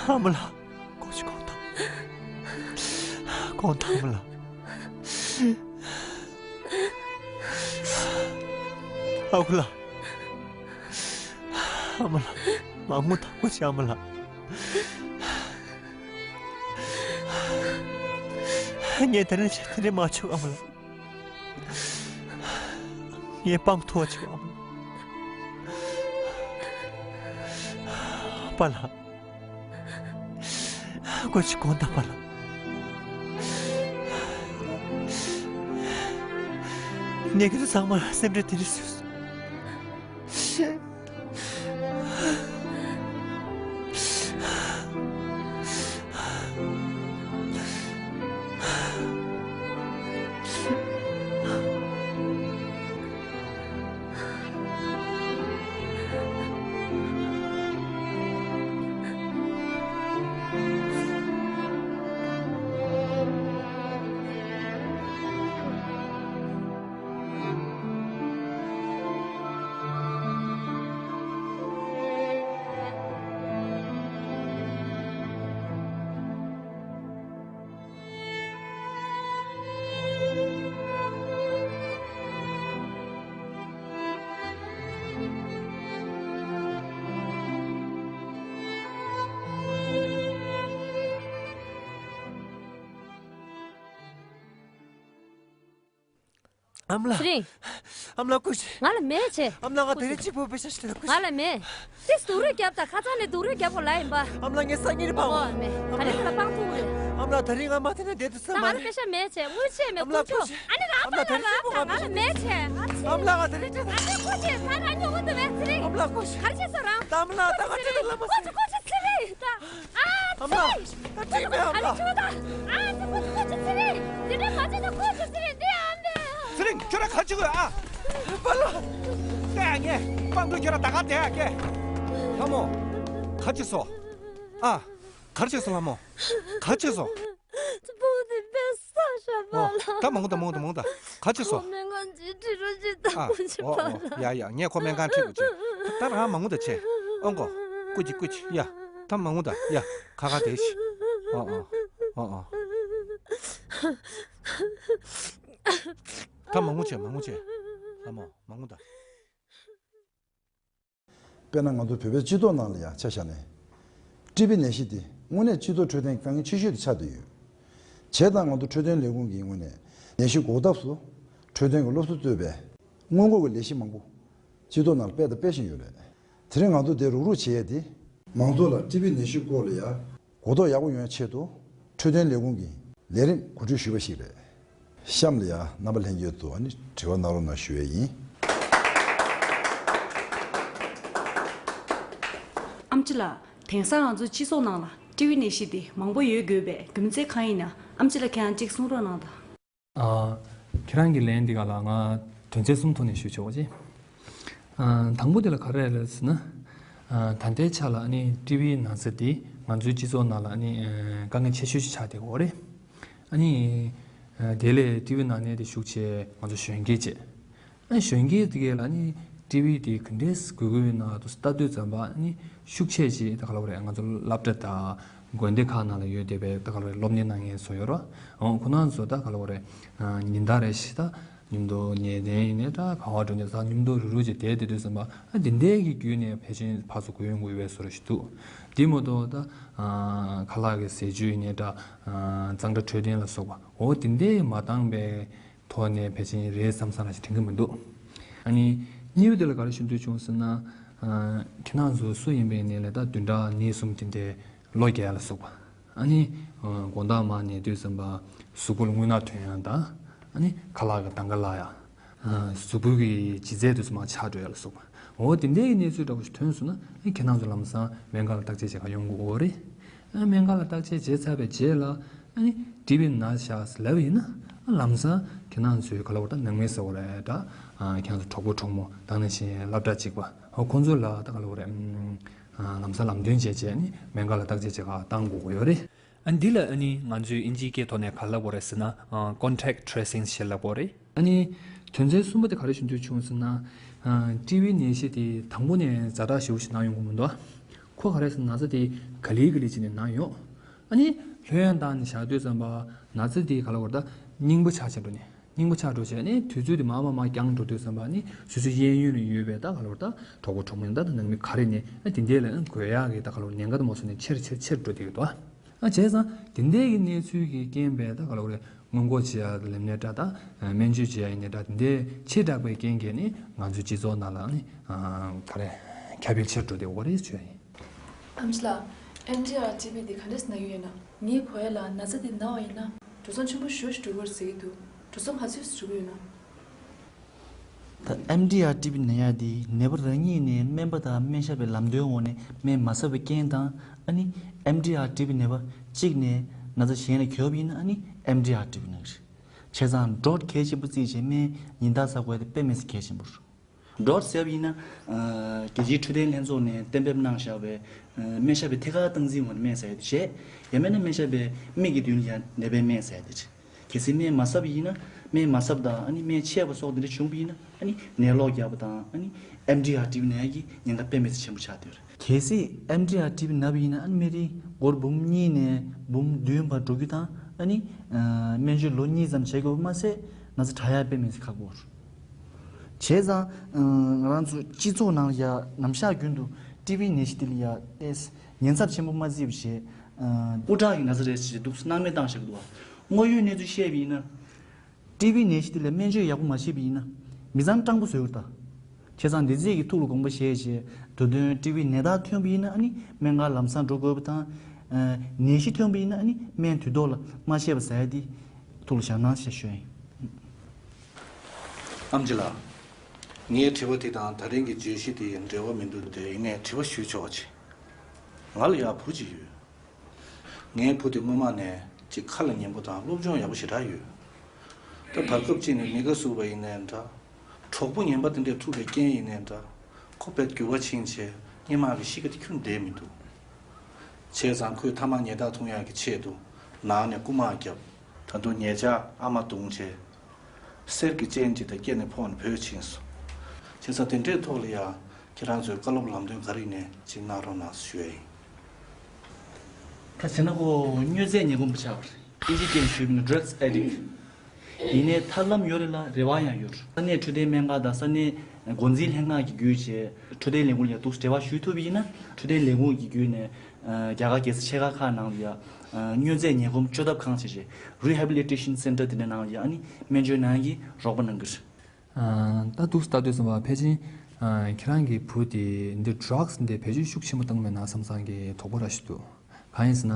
ཨ་མ་ལགས། སྐུ་མཁྱེན། དགོངས་དག་དགོངས་དག་ཨ་མ་ལགས། ཨ་ཁུ་ལགས། ཨ་མ་ལགས། མ་ངུ་དང་པོ་བྱེད་ཨ་མ་ལགས། ངས་དེ་རིང་བྱས་དེ་རིང་མ་བྱུང་ཨ་མ་ལགས། ངས་སྤང་ཐུབ་པ་བྱེད་ཨ་མ་ལགས། པཱ་ལགས། སྐུ་མཁྱེན་དགོངས་དག་པཱ་ལགས། ངས་ཁྱེད་ཚོ་ཚང་མར་སེམས་ཁྲལ་དེ་འདྲ་བཟོས་སོང་། ཨ་མ་ལགས། ཚེ་རིང་། ཨ་མ་ལགས་སྐུ་མཁྱེན། ང་ལ་མེད་བྱས། ཨ་མ་ལགས་ང་དེ་རིང་གཅིག་པུ་པེ་ཤ་ཞིག་ལ་སྐུ་མཁྱེན། ང་ལ་མེད། དེ་སྡུག་རུས་རྒྱབ་དང་ཁ་སང་ནས་སྡུག་རུས་རྒྱབ་དགོས་ལ་ཡིན་པ། ཨ་མ་ལགས་ངས་སང་ཉིན་རེ་སྤང་འོ་མེད། ག་རེ་ལ་སྤང་ཐུབ་རེད། ཨ་མ་ལགས་དེ་རིང་ང་མ་དེ་ནས་བསྡད་དུས་ད་ང་ལ་པེ་ཤ་མེད་བྱས་དངུལ་ཆད་མེད། ཨ་མ་ལགས་སྐུ་མཁྱེན། ཨ་ནི་རང་ཨ་མ་ལགས་དེ་རིང་གཅིག་པུ་ང་ང་ལ་མེད་བྱས། ཨ་མ་ལགས་ང་དེ་རིང་གཅིག་པུ། ཨ་ནི་སྐུ་མཁྱེན་ད་ང་ཉོ་གི་འདུག་བས་ཚེ་རིང་། ཨ་མ་ལགས་སྐུ་མཁྱེན། ག་རེ་བྱས་སོང་རང་། ད་ཨ་མ་ལགས་ད་ང་ཁྲིད་དུ་ལ་མ་སྐུ་མཁྱེན་སྐུ་མཁྱེན་ཚེ་རིང་ད། ཨ་མ། ད་ཁྲིད་མེད་ཨ་མ། ཨ་ནི་ཁྲིད་མེད་ད། ཨ་ཙི་ཁོ་ཁོ་ཅི་ཚེ་རིང་། དེ་འདྲ་མ་བྱེད་ད་ཁོ་ཅི་ཚེ་རིང་འདི་ཨ་མ། ཚེ་རིང་ཁྱོད་ར་ག་ཅི་གོ་ཨ། པཱ་ལགས། ལྟ་ཡ་ངས་སྤང་ཐུབ་ཁྱོད་ར་ད་ག་བསྡད་ཨ་ཀེ། ལྷ་མོ། ག་ཅི་སོ། ཨ། ག་ཅི་སོ་ལྷ་མོ། ག་ཅི་སོ། སྤུ་དེ་པེ་ས་ཤ་པཱ་ལགས། ད་མ་ངུ་ད་མ་ངུ་ད་མ་ངུ་ད། ག་ཅི་སོ། ཁོ་སྨན་ཁང་ཅིག་ཁྲིད་རོགས་བྱེད་ད། ཨ། ཁོ་ཅི་ཨོ་པཱ་ཨོ། ལགས། ཡ་ཡ་ངས་ཁོ་སྨན་ཁང་ཁྲིད་དགོས་བྱས། ད་རང་མ་ངུ་ད་བྱས། ཨོ་མགོ། སྐུ་མཁྱེན་སྐུ་མཁྱེན་ཡ། ད་མ་ངུ་ད་ཡ། ཁ་ཁ་བསྡད་ཤིག་ཨོ་ཨོ། ཨོ་ཨོ། ད་མ་ངུ་བྱས་མ་ངུ་བྱས། ལྷ་མོ་མ་ངུ་ད། དཔེར་ན་ང་ཚོ་བོད་པའི་སྤྱི་ཚོགས་ནང་ལ་ཡང་ཆ་བཞག་ནས། ཀྲི་པི་ནད་གཞི་འདི་དངོས་གནས་སྤྱི་ཚོགས་འཕྲོད་བསྟེན་གྱི་དཀའ་ངལ་ཆེ་ཤོས་དེ་ཆགས་བསྡད་ཡོད། བྱས་ཙང་ང་ཚོ་འཕྲོད་བསྟེན་ལས་ཁུངས་ཀྱི་ངོས་ནས་ ནད་གཞི་འགོག་ཐབས་སུ་འཕྲོད་བསྟེན་གྱི་སློབ་གསོ་གཙོས་པའི་སྔོན་འགོག་གི་ལས་གཞི་མང་པོ་སྤྱི་ཚོགས་ནང་ལ་སྤེལ་དང་སྤེལ་བཞིན་ཡོད་རེད། དེ་རིང་ང་ཚོ་འདིར་རུག་རུག་བྱེད་ཡས་དེ། མང་ཚོགས་ལ་ཊི་བི་ནད་གཞི་སྐོར་ལ་ཡ་གོ་རྟོགས་ཡག་པོ་ཡོང་ཡ་ཆེད་དུ་འཕྲོད་བསྟེན་ལས་ཁུངས་ཀྱི་ལས་རིམ་གོ་སྒྲིག་ཞུས་པ་ཞིག་རེད། གཤམ་ལ་ཡ་རྣམ་པ་ལྷན་རྒྱས་ཚོ་ཨ་ནི་དྲི་བ་གནང་རོགས་གནང་ཞུ་ཡས་ཡིན། ཨམ་ཆི་ལགས། དེང་སང་ང་ཚོའི་སྤྱི་ཚོགས་ནང་ལ་ཊི་བི་ནད་གཞི་དེ་མང་པོ་ཡོད་དགོས་པའི་རྒྱུ་མཚན་གང་ཡིན་ན། ཨམ་ཆི་ལགས་ཁྱེད་རང་གཅིག་གསུང་རོགས་གནང་དང་། ཨ། ཁྱེད་རང་གི་ལན་འདི་ག་ལ་ང་དོན་ཚན་གསུམ་ཐོག་ནས་ཞུ་ཆོག་ཅེ། ཨ། དང་པོ་དེ་ལ་ག་རེ་རེད་ཟེར་ན། ཨ། ད་ལྟའི་ཆ་ལ་ཨ་ནི་ཊི་བི་ན་ཚ་འདི་ང་ཚོའི་སྤྱི་ཚོགས་ནང་ལ་ཨ་ནི་ཨ། དཀའ་ངལ་ཆེ་ཤོས་ཤིག་ཆགས་བསྡད་ཡོད་རེད། ཨ་ནི་ཨ། དེ་ལས་ཊི་བི་ན་མཁན་དེ་ཤུགས་ཆེ་ང་ཚོ་གཞོན་སྐྱེས་བྱས། ཨ། གཞོན་སྐྱེས་དེ་གས་ལ་ཨ་ནི་ཊི་བི་དེ་ག་འདྲས་དགོས་དགོས་ཡོད་ན་དུ་ལྟ་དུས་ཙམ་པ་ཨ་ནི་ཤུགས་ཆེ་ཅིག་ད་ག་ལ་བ་རེད། ང་ཚོ་སློབ་གྲྭ་དང་དགོན་སྡེ་ཁག་ནང་ལ་ཡོད་བསྡད་པའི་ད་ག་ལ་བ་རེད། སློབ་གཉེར་གནང་མཁན་ཚོ་ཡོད་རེད། འོ་ཁོ་རང་ཚོ་ད་ག་ལ་བ་རེད། ཨ། ཉིན་ལྟར་རེ་བཞིན་ད་མཉམ་དུ་ཉལ་གདན་ཡིན་ནའི་འདྲ། ག་བ་འགྲོ་ནའི་ད་མཉམ་དུ་རུག་རུག་ཅིག་བསྡད་བསྡད་དུས་ཙམ་པ། ཨ། འདི་འདྲའི་གི་བརྒྱུད་ནས་ཕལ་ཆེར་ཕར་ཚུར་གུ་ཡངས་དགོས་པའི་བཟོ་འདྲ་ཞིག་འདུག་དེ་མ་གཏོགས་ད། ཨ། ཁ་ལག་གི་ཟས་བཅུད་ཡིན་ནའི་འདྲ། ཨ། གཙང་སྦྲ་འཕྲོད་བསྟེན་ལ་སོགས་པ་འོ་དེ་འདྲའི་མ་འདང་པའི་ཐོག་ནས་ཕལ་ཆེར་རེད་བསམ་བསམ་ལ་ཞིག་དྲན་གི་མི་འདུག་ཨ་ནི་གཉིས་པ་དེ་ལ་ག་རེ་ཞུ་འདོད་བྱུང་ཟེར་ན། ཨ། ཁྱེད་རང་ཚོ་སུ་ཡིན་པའི་ནས་ལས་ད་བདུན་ཕྲག་གཉིས་གསུམ་དེ་འདྲའི་གློ་རྒྱག་ལ་སོགས་པ། ཨ་ནི་ཨ། དགོང་དག་མར་ཉལ་དུས་ཙམ་པ་གཟུགས་པོ་ལ་རྔུལ་ནག་ཐོན་ཡ་དང་། ཨ་ནི་ཁ་ལག་གི་དང་ག་ལ་ཡ། ཨ། གཟུགས་པོ་གི་ལྗིད་ཚད་དུས་ཙམ་པ་ཆག་འགྲོ་ཡ་ལ་སོགས་པ། འོ་དེ་འདྲའི་གནས་ཚུལ་འདྲ་བོ་ཞིག་ཐོན་སོང་ན། ཨ། ཁྱེད་རང་ཚོ་ལམ་སང་སྨན་ཁང་ལ་བརྟག་དཔྱད་བྱེད་ག་ཡོང་དགོས་རེད། ཨ། སྨན་ཁང་ལ་བརྟག་དཔྱད་བྱས་ཚར་བའི་རྗེས་ལ། ཨ་ནི་ཊི་བི་ན་ཤག་ཟེར་ལབ་ཡིན་ན། ཨ། ལམ་སང་ཁྱེད་རང་ཚོའི་ག་ལ་བ་རེད། ད་ནང་མི་ཟེར་བ་རེད་ད། ཨ། ཁྱེད་རང་ཚོ་གྲོགས་པོ་གྲོགས་མོ་དང་ནང་བཞིན་སློབ་གྲྭ་གཅིག་པ། ཨ། ཁོང་ཚོ་ལ་ད་ག་ལ་བ་རེད། ཨ། ལམ་སང་ལམ་སྟོན་བྱས་བྱས་ནི་སྨན་ཁང་ལ་བརྟག་དཔྱད་བྱེད་ག་བཏང་དགོས་ཀྱི་ཡོད་རེད། ཨ། འདི་ལ་ཨ་ནི་ང་ཚོའི་ཨིན་ཇིའི་སྐད་ཐོག་ནས་ག་ལབ་དགོས་རེད་ཟེར་ན། ཨ། contact tracing ཞེས་ལབ་དགོས་རེད། ཨ་ནི་དོན་ཚན་གསུམ་པ་དེ་ག་རེ་ཞུ་འདོད་བྱུང་ཟེར་ན། ཨ། ཊི་བི་ནད་གཞི་དེ་དང་པོ་ནས་ཛ་དྲག་ཞེ་པོ་ཞིག་ན་ཡོང་གི་མི་འདུག་ཁོ་ག་རེ་ཟེར་ན་ན་ཚ་དེ་ག་ལེ་ག་ལེ་བྱས་ནས་ན་ཡོང་། ཨ་ནི་ལྷོད་ཡངས་བཏང་ནས་བཞག་དུས་ཙམ་པ་ན་ཚ་དེ་ག་ལ་བ་རེད། ད་སྙིང་པོ་ཆག་ཆག་འགྲོ་ནས། སྙིང་པོ་ཆག་འགྲོ་བྱས་ནས་དུས་ཚོད་དེ་མར་མར་མར་འགྱངས་འགྲོ་དུས་ཙམ་པ་ནི་སོ་སོའི་གཡས་གཡོན་ལ་ཡོད་པའི་ད་ག་ལ་བ་རེད། ད་གྲོགས་པོ་གྲོགས་མོ་ཡིན་ད་ད་ནང་མི་ག་རེ་ནས། ཨ། དེ་འདྲས་ལ་འགོས་ཡག་གི་ད་ག་ལ་བ་རེད། ཉེན་ཁ་དེ་མ་སོང་ནས་ཆེར་ཆེར་ཆེར་འགྲོ་བསྡད་ཀྱི་འདུག་ཨ། བྱས་ཙང་དེ་འདྲས་ཀྱི་གནས་ཚུལ་གྱི་རྐྱེན་པས་ད་ག་ལ་བ་རེད། སྔོན་འགོག་བྱེད་ཡག་ལེམ་ནས་འདྲ་ད། སྨན་བཅོས་བྱེད་ཡག་ཡིན་ནའི་འདྲ། དེ་འདྲས་ཆེ་དྲགས་པའི་རྐྱེན་གྱིས་ནི་ང་ཚོའི་སྤྱི་ཚོགས་ནང་ལ་ནི། ཨ། ག་རེ་ཁྱབ་སྤེལ་ཆེར་འགྲོ་བསྡད་ཡོད་རེད་ཞུ་ཡ་ཡིན། ཨམ་ཆི་ལགས། ཨེམ་ཌི་ཨར་ཊི་བི་འདི་ག་འདྲས་ན་གི་ཡོད་ན། ངའི་གོ་ཡ་ལ་ན་ཚ་འདི་ན་བ་ཡིན་ན་འགྲོ་སོང་ཆེན་པོ་ཞེ་པོ་ཞིག་འགྲོ་གི་རེད་ཟེར་གྱི་འདུག་འགྲོ་སོང་ག་ཚོད་ཞིག་འགྲོ་གི་ཡོད་ན། ད་ཨེམ་ཌི་ཨར་ཊི་བི་ན་ཡ་འདི་ནད་པ་རང་ཉིད་ནས་སྨན་པ་དང་སྨན་ཞབས་པའི་ལམ་སྟོན་འོག་ནས་སྨན་མ་ཟ་བའི་རྐྱེན་དང་། ཨ་ནི་ཨེམ་ཌི་ཨར་ཊི་བི་ནད་པ་གཅིག་ནས་ན་ཚ་གཞན་ལ་འགོས་པ་ཡིན་ན། ཨ་ནི་ཨེམ་ཌི་ཨར་ཊི་བི་ན་གི་རེད། བྱས་ཙང་ཌོག་གལ་ཆེན་པོ་བརྩིས་བྱས་སྨན་ཉིན་ལྟར་ཟ་དགོས་དེ་དཔེ་མི་སྲིད་གལ་ཆེན་པོ་རེད། ཌོག་ཟེར་བ་ཡིན་ན། ཨ། རྒྱལ་སྤྱིའི་འཕྲོད་བསྟེན་ལྷན་ཚོགས་ནས་གཏན་འབེབས་གནང་བཞག་པའི། ཨ། སྨན་ཞབས་པའི་ཐད་ཀར་སྟངས་འཛིན་འོག་ནས་སྨན་ཟ་ཡ་དེ་བྱས། ཡང་མིན་ན་སྨན་ཞབས་པས་མིག་གི་མདུན་ལ་ཡང་ནད་པའི་སྨན་ཟ་ཡ་དེ་བྱས། གལ་སྲིད་སྨན་མ་ཟ་བ་ཡིན་ན། སྨན་མ་ཟ་བ་དང་ཨ་ནི་སྨན་ཆད་པ་སོགས་དེ་འདྲ་བྱུང་བ་ཡིན་ན། ཨ་ནི་ནད་གློག་རྒྱག་པ་དང་། ཨ་ནི་ཨེམ་ཌི་ཨར་ཊི་བི་ན་ཡ་གི་ཉེན་ཁ་དཔེ་མི་སྲིད་ཆེན་པོ་ཆགས་བསྡད་ཡོད་རེད། གལ་སྲིད་ཨེམ་ཌི་ཨར་ཊི་བི་ན་བ་ཡིན་ན། ཨ་ནི་སྨན་རིན་སྒོར་འབུམ་གཉིས་ནས་འབུམ་བདུན་བར་འགྲོ་རྒྱུ་དང་། ཨ་ནི་ཨ། སྨན་བཅོས་ལོ་གཉིས་ཙམ་བྱེད་དགོས་པ་མ་ཟད་ན་ཚ་དྲག་ཡ་དཔེ་མི་སྲིད་ཁག་པོ་རེད། བྱས་ཙང་། ཨ། ང་རང་ཚོ་སྤྱི་ཚོགས་ནང་ལ་ཡ་ནམ་ཞག་རྒྱུན་དུ་ཊི་བི་ནད་གཞི་འདི་ལ་ཡ་ཏོག་ཙམ་ཉེན་ཚབས་ཆེན་པོ་མ་བརྩིས་པ་བྱས། ཨ། སྐུ་དྲག་གི་ན་ཚ་རེད་ཅེས་འདུག་སྣང་མེད་བཏང་བཞག་གི་འདུག་དངོས་ཡོད་གནས་ཚུལ་བཤད་པ་ཡིན་ན། ཊི་བི་ནད་གཞི་འདི་ལ་སྨན་བཅོས་ཡག་པོ་མ་བྱས་པ་ཡིན་ན། མི་ཚང་སྤྲང་པོ་བཟོས་ཡོད་ད། བྱས་ཙང་འདི་ཚིག་གི་ཐུགས་ལ་དགོངས་པ་བཞེས་བྱས། དུས་རྒྱུན་ཊི་བི་ནད་རྟགས་ཐོན་པ་ཡིན་ན། ཨ་ནི་སྨན་ཁང་ལམ་སང་འགྲོ་དགོས་པ་དང་། ཨ། ནད་གཞི་ཐོན་པ་ཡིན་ན། ཨ་ནི་སྨན་དུས་ཐོག་ལ་མ་བཞེས་པ་ཟ་ཡ་འདི་ཐུགས་ལ་བཞག་གནང་ཞེས་ཞུ་ཡ་ཡིན། ཨམ་ཆི་ལགས། ངའི་དྲི་བ་དེ་དང་ད་རིང་གི་བརྗོད་གཞི་དེ་འབྲེལ་བ་མི་འདུག་སྟེ། ཡིན་ནའི་དྲི་བ་ཞུས་ཆོག་ཅིག་ང་ལ་ཡང་བུ་གཅིག་ཡོད། ངའི་བུ་དེ་སྔོན་མ་ནས་ཅིག་ཁ་ལ་ཉན་པོ་དང་སློབ་སྦྱོང་ཡག་པོ་ཞེ་དྲག་ཡོད། ད་བར་སྐབས་ཅིག་ནས་མི་དགའ་ཟུག་པ་ཡིན་ནའི་འདྲ། གྲོགས་པོ་ངན་པ་དེ་འདྲས་ཐུག་པའི་རྐྱེན་ཡིན་ནའི་འདྲ། ཁོ་དཔེ་འགྱུར་བ་ཕྱིན་བྱས་སྔོན་མ་གི་གཤིས་ཀ་དེ་ཁྱོན་བསྡད་མི་འདུག་བྱས་ཙང་ཁོས་ཐ་མག་ཉལ་ཐག་འཐུང་ཡག་གི་ཆེད་དུ་ནང་ནས་རྐུ་མ་བརྒྱབ། ད་དུང་ཉལ་ཆས་ཨ་མ་བརྡུངས་བྱས། གསེར་གྱི་ཅེན་ཅིག་དང་བསྐྱལ་ནས་ཕོག་ནས་བུད་ཕྱིན་སོང་། བྱས་ཙང་དེ་འདྲའི་ཐོག་ལ་ཡང་ཁྱེད་རང་ཚོས་བཀའ་སློབ་ལམ་སྟོན་ག་རེ་ཡིན་ནའི་ཅིག་གནང་རོགས་གནང་ཞུ་ཡ་ཡིན། ད་བྱས་ན་ཁོ་མྱོས་རྫས་ངན་པ་ཆགས་པ་རེད། ཨིན་ཇི་སྐད་ཞུས་པ་ན་ཌྲག་སི་ཨེ་ཌིག་ཊི། ཡིན་ནའི་ཐར་ལམ་ཡོད་རེད་ལ་རེ་བ་ཡང་ཡོད་རེད། ས་གནས་འཕྲོད་བསྟེན་སྨན་ཁང་དང་ས་གནས་ འགོ་འཛིན་ལྷན་ཁང་གི་བརྒྱུད་བྱས་འཕྲོད་བསྟེན་ལས་ཁུངས་ལ་ཡང་འདུག་འབྲེལ་བ་ཞུ་ཐུབ་པ་ཡིན་ན། འཕྲོད་བསྟེན་ལས་ཁུངས་ཀྱི་བརྒྱུད་ནས་རྒྱ་གར་རྒྱལ་ས་ཆེ་ཁག་ཁག་ནང་ལ་ཡང་མྱོས་རྫས་ངན་གོམས་བཅོས་ཐབས་ཁང་ཞེས་བྱས། Rehabilitation Center དེ་འདྲའི་ནང་ལ་ཡང་ཨ་ནི་སྨན་བཅོས་གནང་གི་རོགས་པ་གནང་གི་རེད། ད་འདུག་ལྟ་དུས་ཙམ་པ་ཕལ་ཆེར་ཁྱེད་རང་གི་བུ་དེ་འདི་ཌྲག་སི་འདི་བེད་སྤྱོད་ཤུགས་ཆེན་པོ་བཏང་མེད་ན་བསམ་བསམ་གྱི་དོགས་པ་ར་ཞིག་འདུག་གང་ཡིན་ཟེར་ན།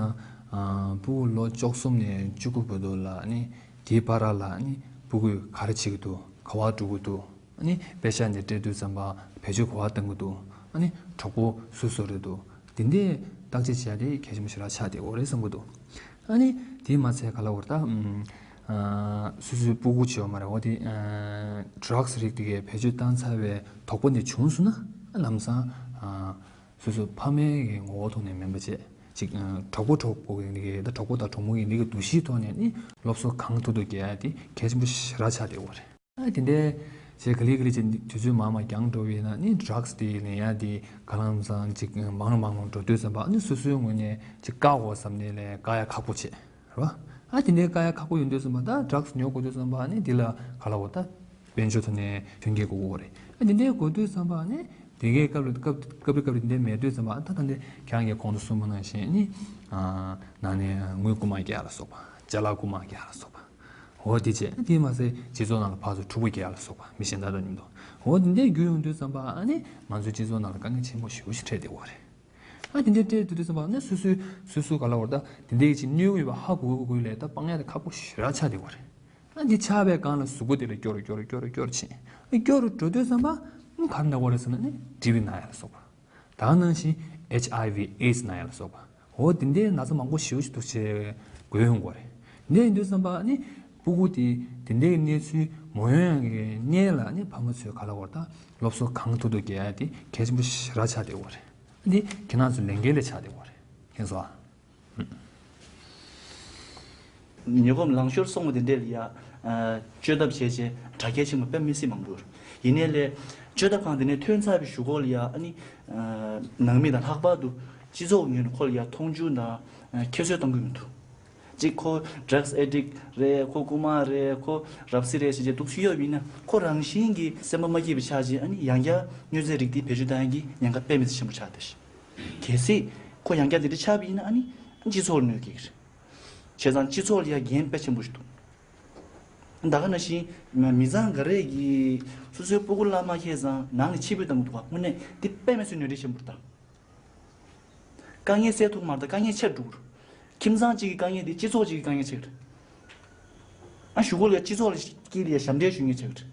ཨ། སྤུ་གུ་ལོ་བཅུ་གསུམ་ནས་བཅུ་དགུ་བར་དུ་ལ་ནི་དེའི་བར་ལ་ནི་སྤུ་གུས་ག་རེ་བྱེད་ཀྱི་འདུག་ག་པར་འགྲོ་གི་འདུག་ཨ་ནི་དཔེ་ཆ་འདི་སྤྲད་དུས་ཙམ་པ་བེད་སྤྱོད་ག་པར་བཏང་གི་འདུག་ཨ་ནི་གྲོགས་པོ་སུ་སུ་རེད་འདུག་དེ་འདྲའི་བརྟག་དཔྱད་བྱས་ཏེ་གལ་ཆེན་པོ་ཞེ་དྲག་ཆགས་བསྡད་ཡོད་རེད་བསམ་གྱི་འདུག་ཨ་ནི་དེས་མ་ཚད་ག་ལ་བར་ད་ཨ། སུ་སུའི་སྤུ་གུ་བྱེད་པ་མ་རེད། འོ་དེ་ཨ། ཌྲག་སི་རིགས་དེ་གའི་བེད་སྤྱོད་བཏང་ཚར་བའི་དོགས་པ་འདི་བྱུང་སོང་ན་ལམ་སང་ཨ། སོ་སོའི་ཕ་མའི་གི་ངོ་བོ་ཐོག་ནས་མིན་པ་བྱས། ཅིག་གྲོགས་པོ་གྲོགས་པོ་གི་འདི་གའི་ད་གྲོགས་པོ་དང་གྲོགས་མོ་གི་འདི་གའི་འདུ་ཤེས་ཐོག་ནས་ནི་སློབ་གསོ་གང་ཐུབ་ཐུབ་རྒྱག་ཡ་དེ་གལ་ཆེན་པོ་ཞེ་དྲག་ཆགས་བསྡད་ཡོད་རེད། ཨ་དེ་འདྲའི་བྱས་ག་ལེ་ག་ལེ་བྱས་དུས་ཚོད་མར་མར་འགྱངས་འགྲོ་བས་ན་ནི་ཌྲག་སི་དེ་ལེན་ཡ་དེ་ག་ལམ་སང་ཅིག་མང་རུ་མང་རུ་འགྲོ་དུས་ཙམ་པ་ནི་སོ་སོའི་ངོས་ནས་ཅིག་བཀག་དགོས་བསམ་ནས་ལས་བཀག་ཡ་ཁག་པོ་བྱས། རེད་བ། ཨ་དེ་འདྲའི་བཀག་ཡ་ཁག་པོ་ཡོང་དུས་ཙམ་པ་ད་ཌྲག་སི་ཉོ་དགོས་དུས་ཙམ་པ་ནི་དེ་ལ་ག་ལ་བ་ད། དཔལ་འབྱོར་ཐོག་ནས་མཐུན་རྐྱེན་དགོས་ཀྱི་རེད། ཨ་དེ་འདྲའི་དགོས་དུས་ཙམ་པ་ནི་དེ་གའི་སྐབས་རེ་སྐབས་སྐབས་རེ་སྐབས་རེ་དེ་འདྲའི་མེད་དུས་ཙམ་པ་ད་ད་འདི་ཁྱེད་རང་གིས་གོང་དུ་གསུངས་པ་ནང་བཞིན་ནི་ཨ་ནང་ནས་དངུལ་རྐུ་མ་རྒྱག་ལ་སོགས་པ་ཅ་ལག་རྐུ་མ་རྒྱག་ལ་སོགས་པ། འོ་དེ་བྱས་དེ་མ་ཟད་སྤྱི་ཚོགས་ནང་ལ་ཕར་ཚུར་འཁྲུག་པ་རྒྱག་ལ་སོགས་པ་མི་གཞན་དག་དང་མཉམ་དུ་འོ་དེ་འདྲའི་རྒྱུ་ཡོང་དུས་ཙམ་པ་ཨ་ནི་ང་ཚོའི་སྤྱི་ཚོགས་ནང་ལ་དཀའ་ངལ་ཆེན་པོ་ཞེ་པོ་ཞིག་འཕྲད་བསྡད་ཡོད་རེད། ཨ་དེ་འདྲའི་སྤྲད་དུས་དུས་ཙམ་པ་ནི་སོ་སོའི་སོ་སོ་ག་ལ་བར་ད་དེ་འདྲའི་ཅིག་གནོད་ཀྱི་ཡོད་པ་ཧ་གོ་གོ་གོ་ལས་ད་སྤང་ཡ་དེ་ཁག་པོ་ཞེ་དྲག་ཆགས་བསྡད་ཡོད་རེད། ཨ་འདི་ཆགས་པའི་སྒང་ལ་གཟུགས་པོ་དེ་ལ་སྐྱོ་རུ་སྐྱོ་རུ་སྐྱོ་རུ་སྐྱོ་རུ་ཕྱིན། ཨ་སྐྱོ་རུ་འགྲོ་དུས་ཙམ་པ་ཨ་ག་རེ་ན་བ་རེད་ཟེར་ན་ནི་ཊི་བི་ན་ཡ་ལ་སོགས་པ། ད་ནང་བཞིན་ཨེཆ་ཨའི་ཝི་ཨེ་ཌི་སི་ན་ཡ་ལ་སོགས་པ། འོ་དེ་འདྲའི་ན་ཚ་མང་པོ་ཞེ་པོ་ཞིག་འདུག་ཅེས་འགོས་ཡོང་གི་རེད། འདི་ཡིན་དུས་ཙམ་པ་ནི་སྤུ་གུ་དེ་དེ་འདྲའི་གནས་ཚུལ་མ་ཡོང་ཡག་གི་སྔོན་ལ་ནི་ཕ་མ་ཚོས་ག་ལ་བར་ད་སློབ་གསོ་གང་ཐུབ་ཐུབ་རྒྱག་ཡ་དེ་གལ་ཆེན་པོ་ཞེ་དྲག་ཆགས་བསྡད་ཡོད་རེད། འདི་ཁྱེད་རང་ཚོའི་ལས་འགན་ལས་ཆགས་བསྡད་ཡོད་རེད། མཁྱེན་སོང་ཨ། ཉོ་གོམ་ལང་ཤོར་སོང་བ་དེ་འདྲས་ལ་ཡ། ཨ། བཅོས་ཐབས་བྱས་རྗེས་དྲག་སྐྱེད་ཆེན་པོ་དཔེ་མི་སྲིད་མང་པོ་ཡོད་རེད། ཡིན་ནའི་ལས། བཅོས་ཐབས་ཁང་དེ་ནས་ཐོན་ཚར་བའི་གཞུག་གུ་ལ་ཡ་ཨ་ནི། ཨ། ནང་མི་དང་ལྷག་པར་དུ་སྤྱི་ཚོགས་ངོས་ནས་ཁོ་ལ་ཡ་མཐོང་ཆུང་དང་། ཨ། ཁྱད་གསོད་གཏོང་གི་མི་འདུག་གཅིག་ཁོ་ཌྲག་སི་ཨེ་ཌིག་རེད། ཁོ་རྐུ་མ་རེད། ཁོ་རབ་གསལ་རེད་ཟེར་བྱས་འདུག་སེ་གཡོག་ཡིན་ན་ཁོ་རང་བཞིན་གྱིས་སེམས་པ་མ་སྐྱིད་པ་ཆགས་རྗེས་ཨ་ནི་ཡང་བསྐྱར་མྱོས་རྫས་རིགས་དེ་བེད་སྤྱོད་གཏང་ཡ་གི་ཉེན་ཁ་དཔེ་མི་སྲིད་ཆེན་པོ་ཆགས་བསྡད་ཤག་གལ་སྲིད་ཁོ་ཡང་བསྐྱར་དེ་འདྲ་ཆགས་པ་ཡིན་ན་ཨ་ནི་སྤྱི་ཚོགས་ལ་གནོད་སྐྱེལ་གྱི་རེད། བྱས་ཙང་སྤྱི་ཚོགས་ལ་ཡ་འགན་དཔེ་ཆེན་པོ་ཞིག་འདུག་ད་ག་ནང་བཞིན་མི་ཚང་ག་རེ་གིས་སོ་སོའི་སྤུ་གུ་བླ་མ་ཁེལ་ཙང་ནང་ནས་ཕྱིར་འབུད་བཏང་གི་འདུག་ག་དངོས་གནས་འདི་དཔེ་མི་སྲིད་གནོད་འཚེ་ཆེན་པོ་རེད་ད། དཀའ་ངལ་སེལ་ཐུབ་མ་རེད་ད་དཀའ་ངལ་ཆེར་འགྲོ་གི་རེད། ཁྱིམ་ཚང་གཅིག་གི་དཀའ་ངལ་འདི་སྤྱི་ཚོགས་གཅིག་གི་དཀའ་ངལ་ཆགས་ཀྱི་རེད། ཨ་གཞུག་གུ་ལ་ཡ་སྤྱི་ཚོགས་ལ་དཀྱིལ་ལ་ཡ་ཞབས་འདྲེན་ཞུ་མཁན་ཆགས་ཀྱི་རེད།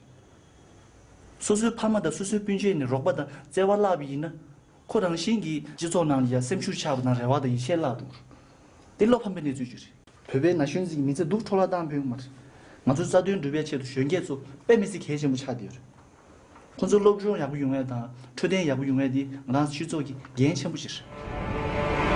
སོ་སོའི་ཕ་མ་དང་སོ་སོའི་སྤུན་མཆེད་ནས་རོགས་པ་དང་བརྩེ་བ་བརླག་པ་ཡིན་ན། ཁོ་རང་བཞིན་གྱིས་སྤྱི་ཚོགས་ནང་ལ་ཡ་སེམས་ཤུགས་ཆག་པ་དང་རེ་བ་དང་ཡིད་ཆེས་བརླག་འགྲོ་གི་རེད། དེ་བློ་ཕམ་པའི་གནས་ཚུལ་ཅིག་རེད། བོད་པའི་ན་གཞོན་ཚོ་གི་མི་ཚེ་སྡུག་འཕྲོ་བརླག་བཏང་ཕོད་ཀྱི་མ་རེད། ང་ཚོའི་རྩ་དོན་སྒྲུབ་པའི་ཆེད་དུ་གཞོན་སྐྱེས་ཚོ་དཔེ་མི་སྲིད་གལ་ཆེན་པོ་ཆགས་བསྡད་ཡོད་རེད། ཁོ་ཚོ་སློབ་སྦྱོང་ཡག་པོ་ཡོང་ཡ་དང་འཕྲོད་བསྟེན་ཡག་པོ་ཡོང་ཡ་དེ་ང་རང་ཚོའི་སྤྱི་ཚོགས་ཀྱི་འགན་ཆེན་པོ་ཞིག་རེད།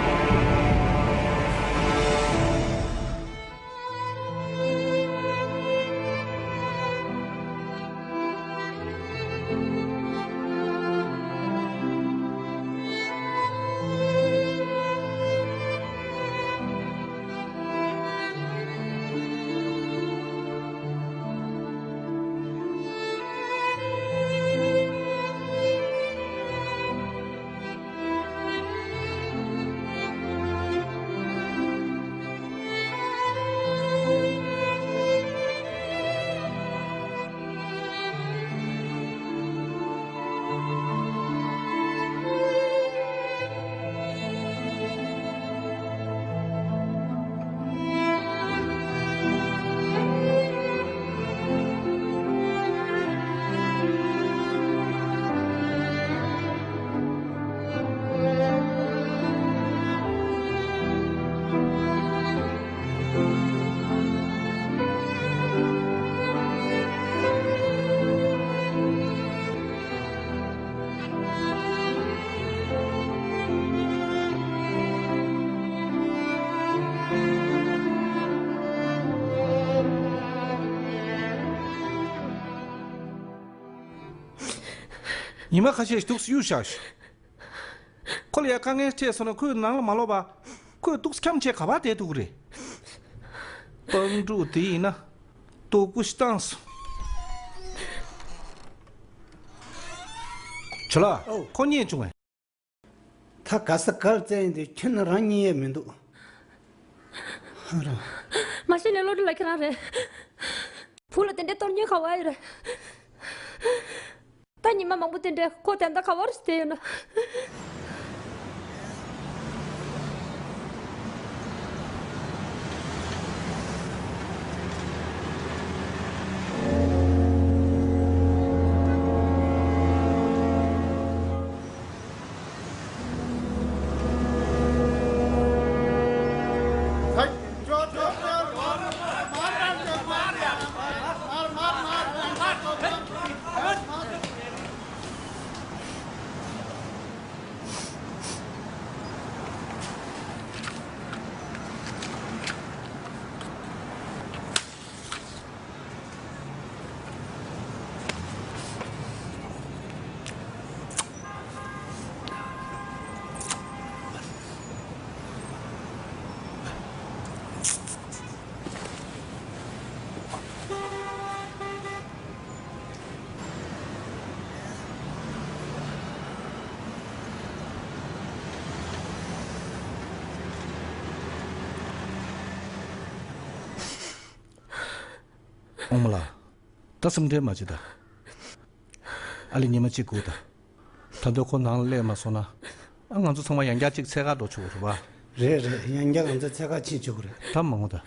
ཉི་མ་ཁ་ཤས་ཤིག་འདུག་སེ་གཡུག་བཞག་ཤག་ཁོ་ལ་ཡ་དཀའ་ངལ་འཕྲད་སོང་ན་ཁོས་ནང་ལ་མ་ལོག་པ། ཁོས་འདུག་སེ་འཁྱམ་བྱས་ག་པར་བསྡད་ཐུབ་ཀྱི་རེད། སྤང་ཕྲུག་དེ་ཡིན་ན་སྡུག་པོ་ཞིག་བཏང་སོང་། ཇོ་ལགས། ཨོ། ཁོ་རྙེད་བྱུང་ངས། ད་ག་ས་གར་བཙལ་ཡིན་དུས་ཁྱོད་ནི་རང་རྙེད་ཡས་མི་འདུག་ཨ་རོ། མ་གཞི་ནས་བློ་གྲོས་ལགས་ཁྱེད་རང་རེད། བུ་ལ་དེ་འདྲའི་གཏོར་སྙིང་ག་བ་ཡོད་རེད། ད་ཉི་མ་མང་པོ་དེ་འདྲའི་ཁོ་དེ་འདྲ་ག་བར་བསྡད་ཡོད་ན། ཨོང་མ་ལགས། ད་སེམས་ཁྲལ་མ་བྱེད་ད། ཨ་ལེ་ཉི་མ་གཅིག་སྒུག་ད། ད་དུང་ཁོ་ནང་ལ་སླེབས་མ་སོང་ན། ཨ་ང་ཚོ་ཚང་མ་ཡང་བསྐྱར་གཅིག་འཚོལ་གར་འགྲོ་ཆོག་གི་རེད་པ། རེད་རེད། ཡང་བསྐྱར་ང་ཚོ་འཚོལ་གར་ཕྱིན་ཆོག་གི་རེད། ད་མ་འོང་ད།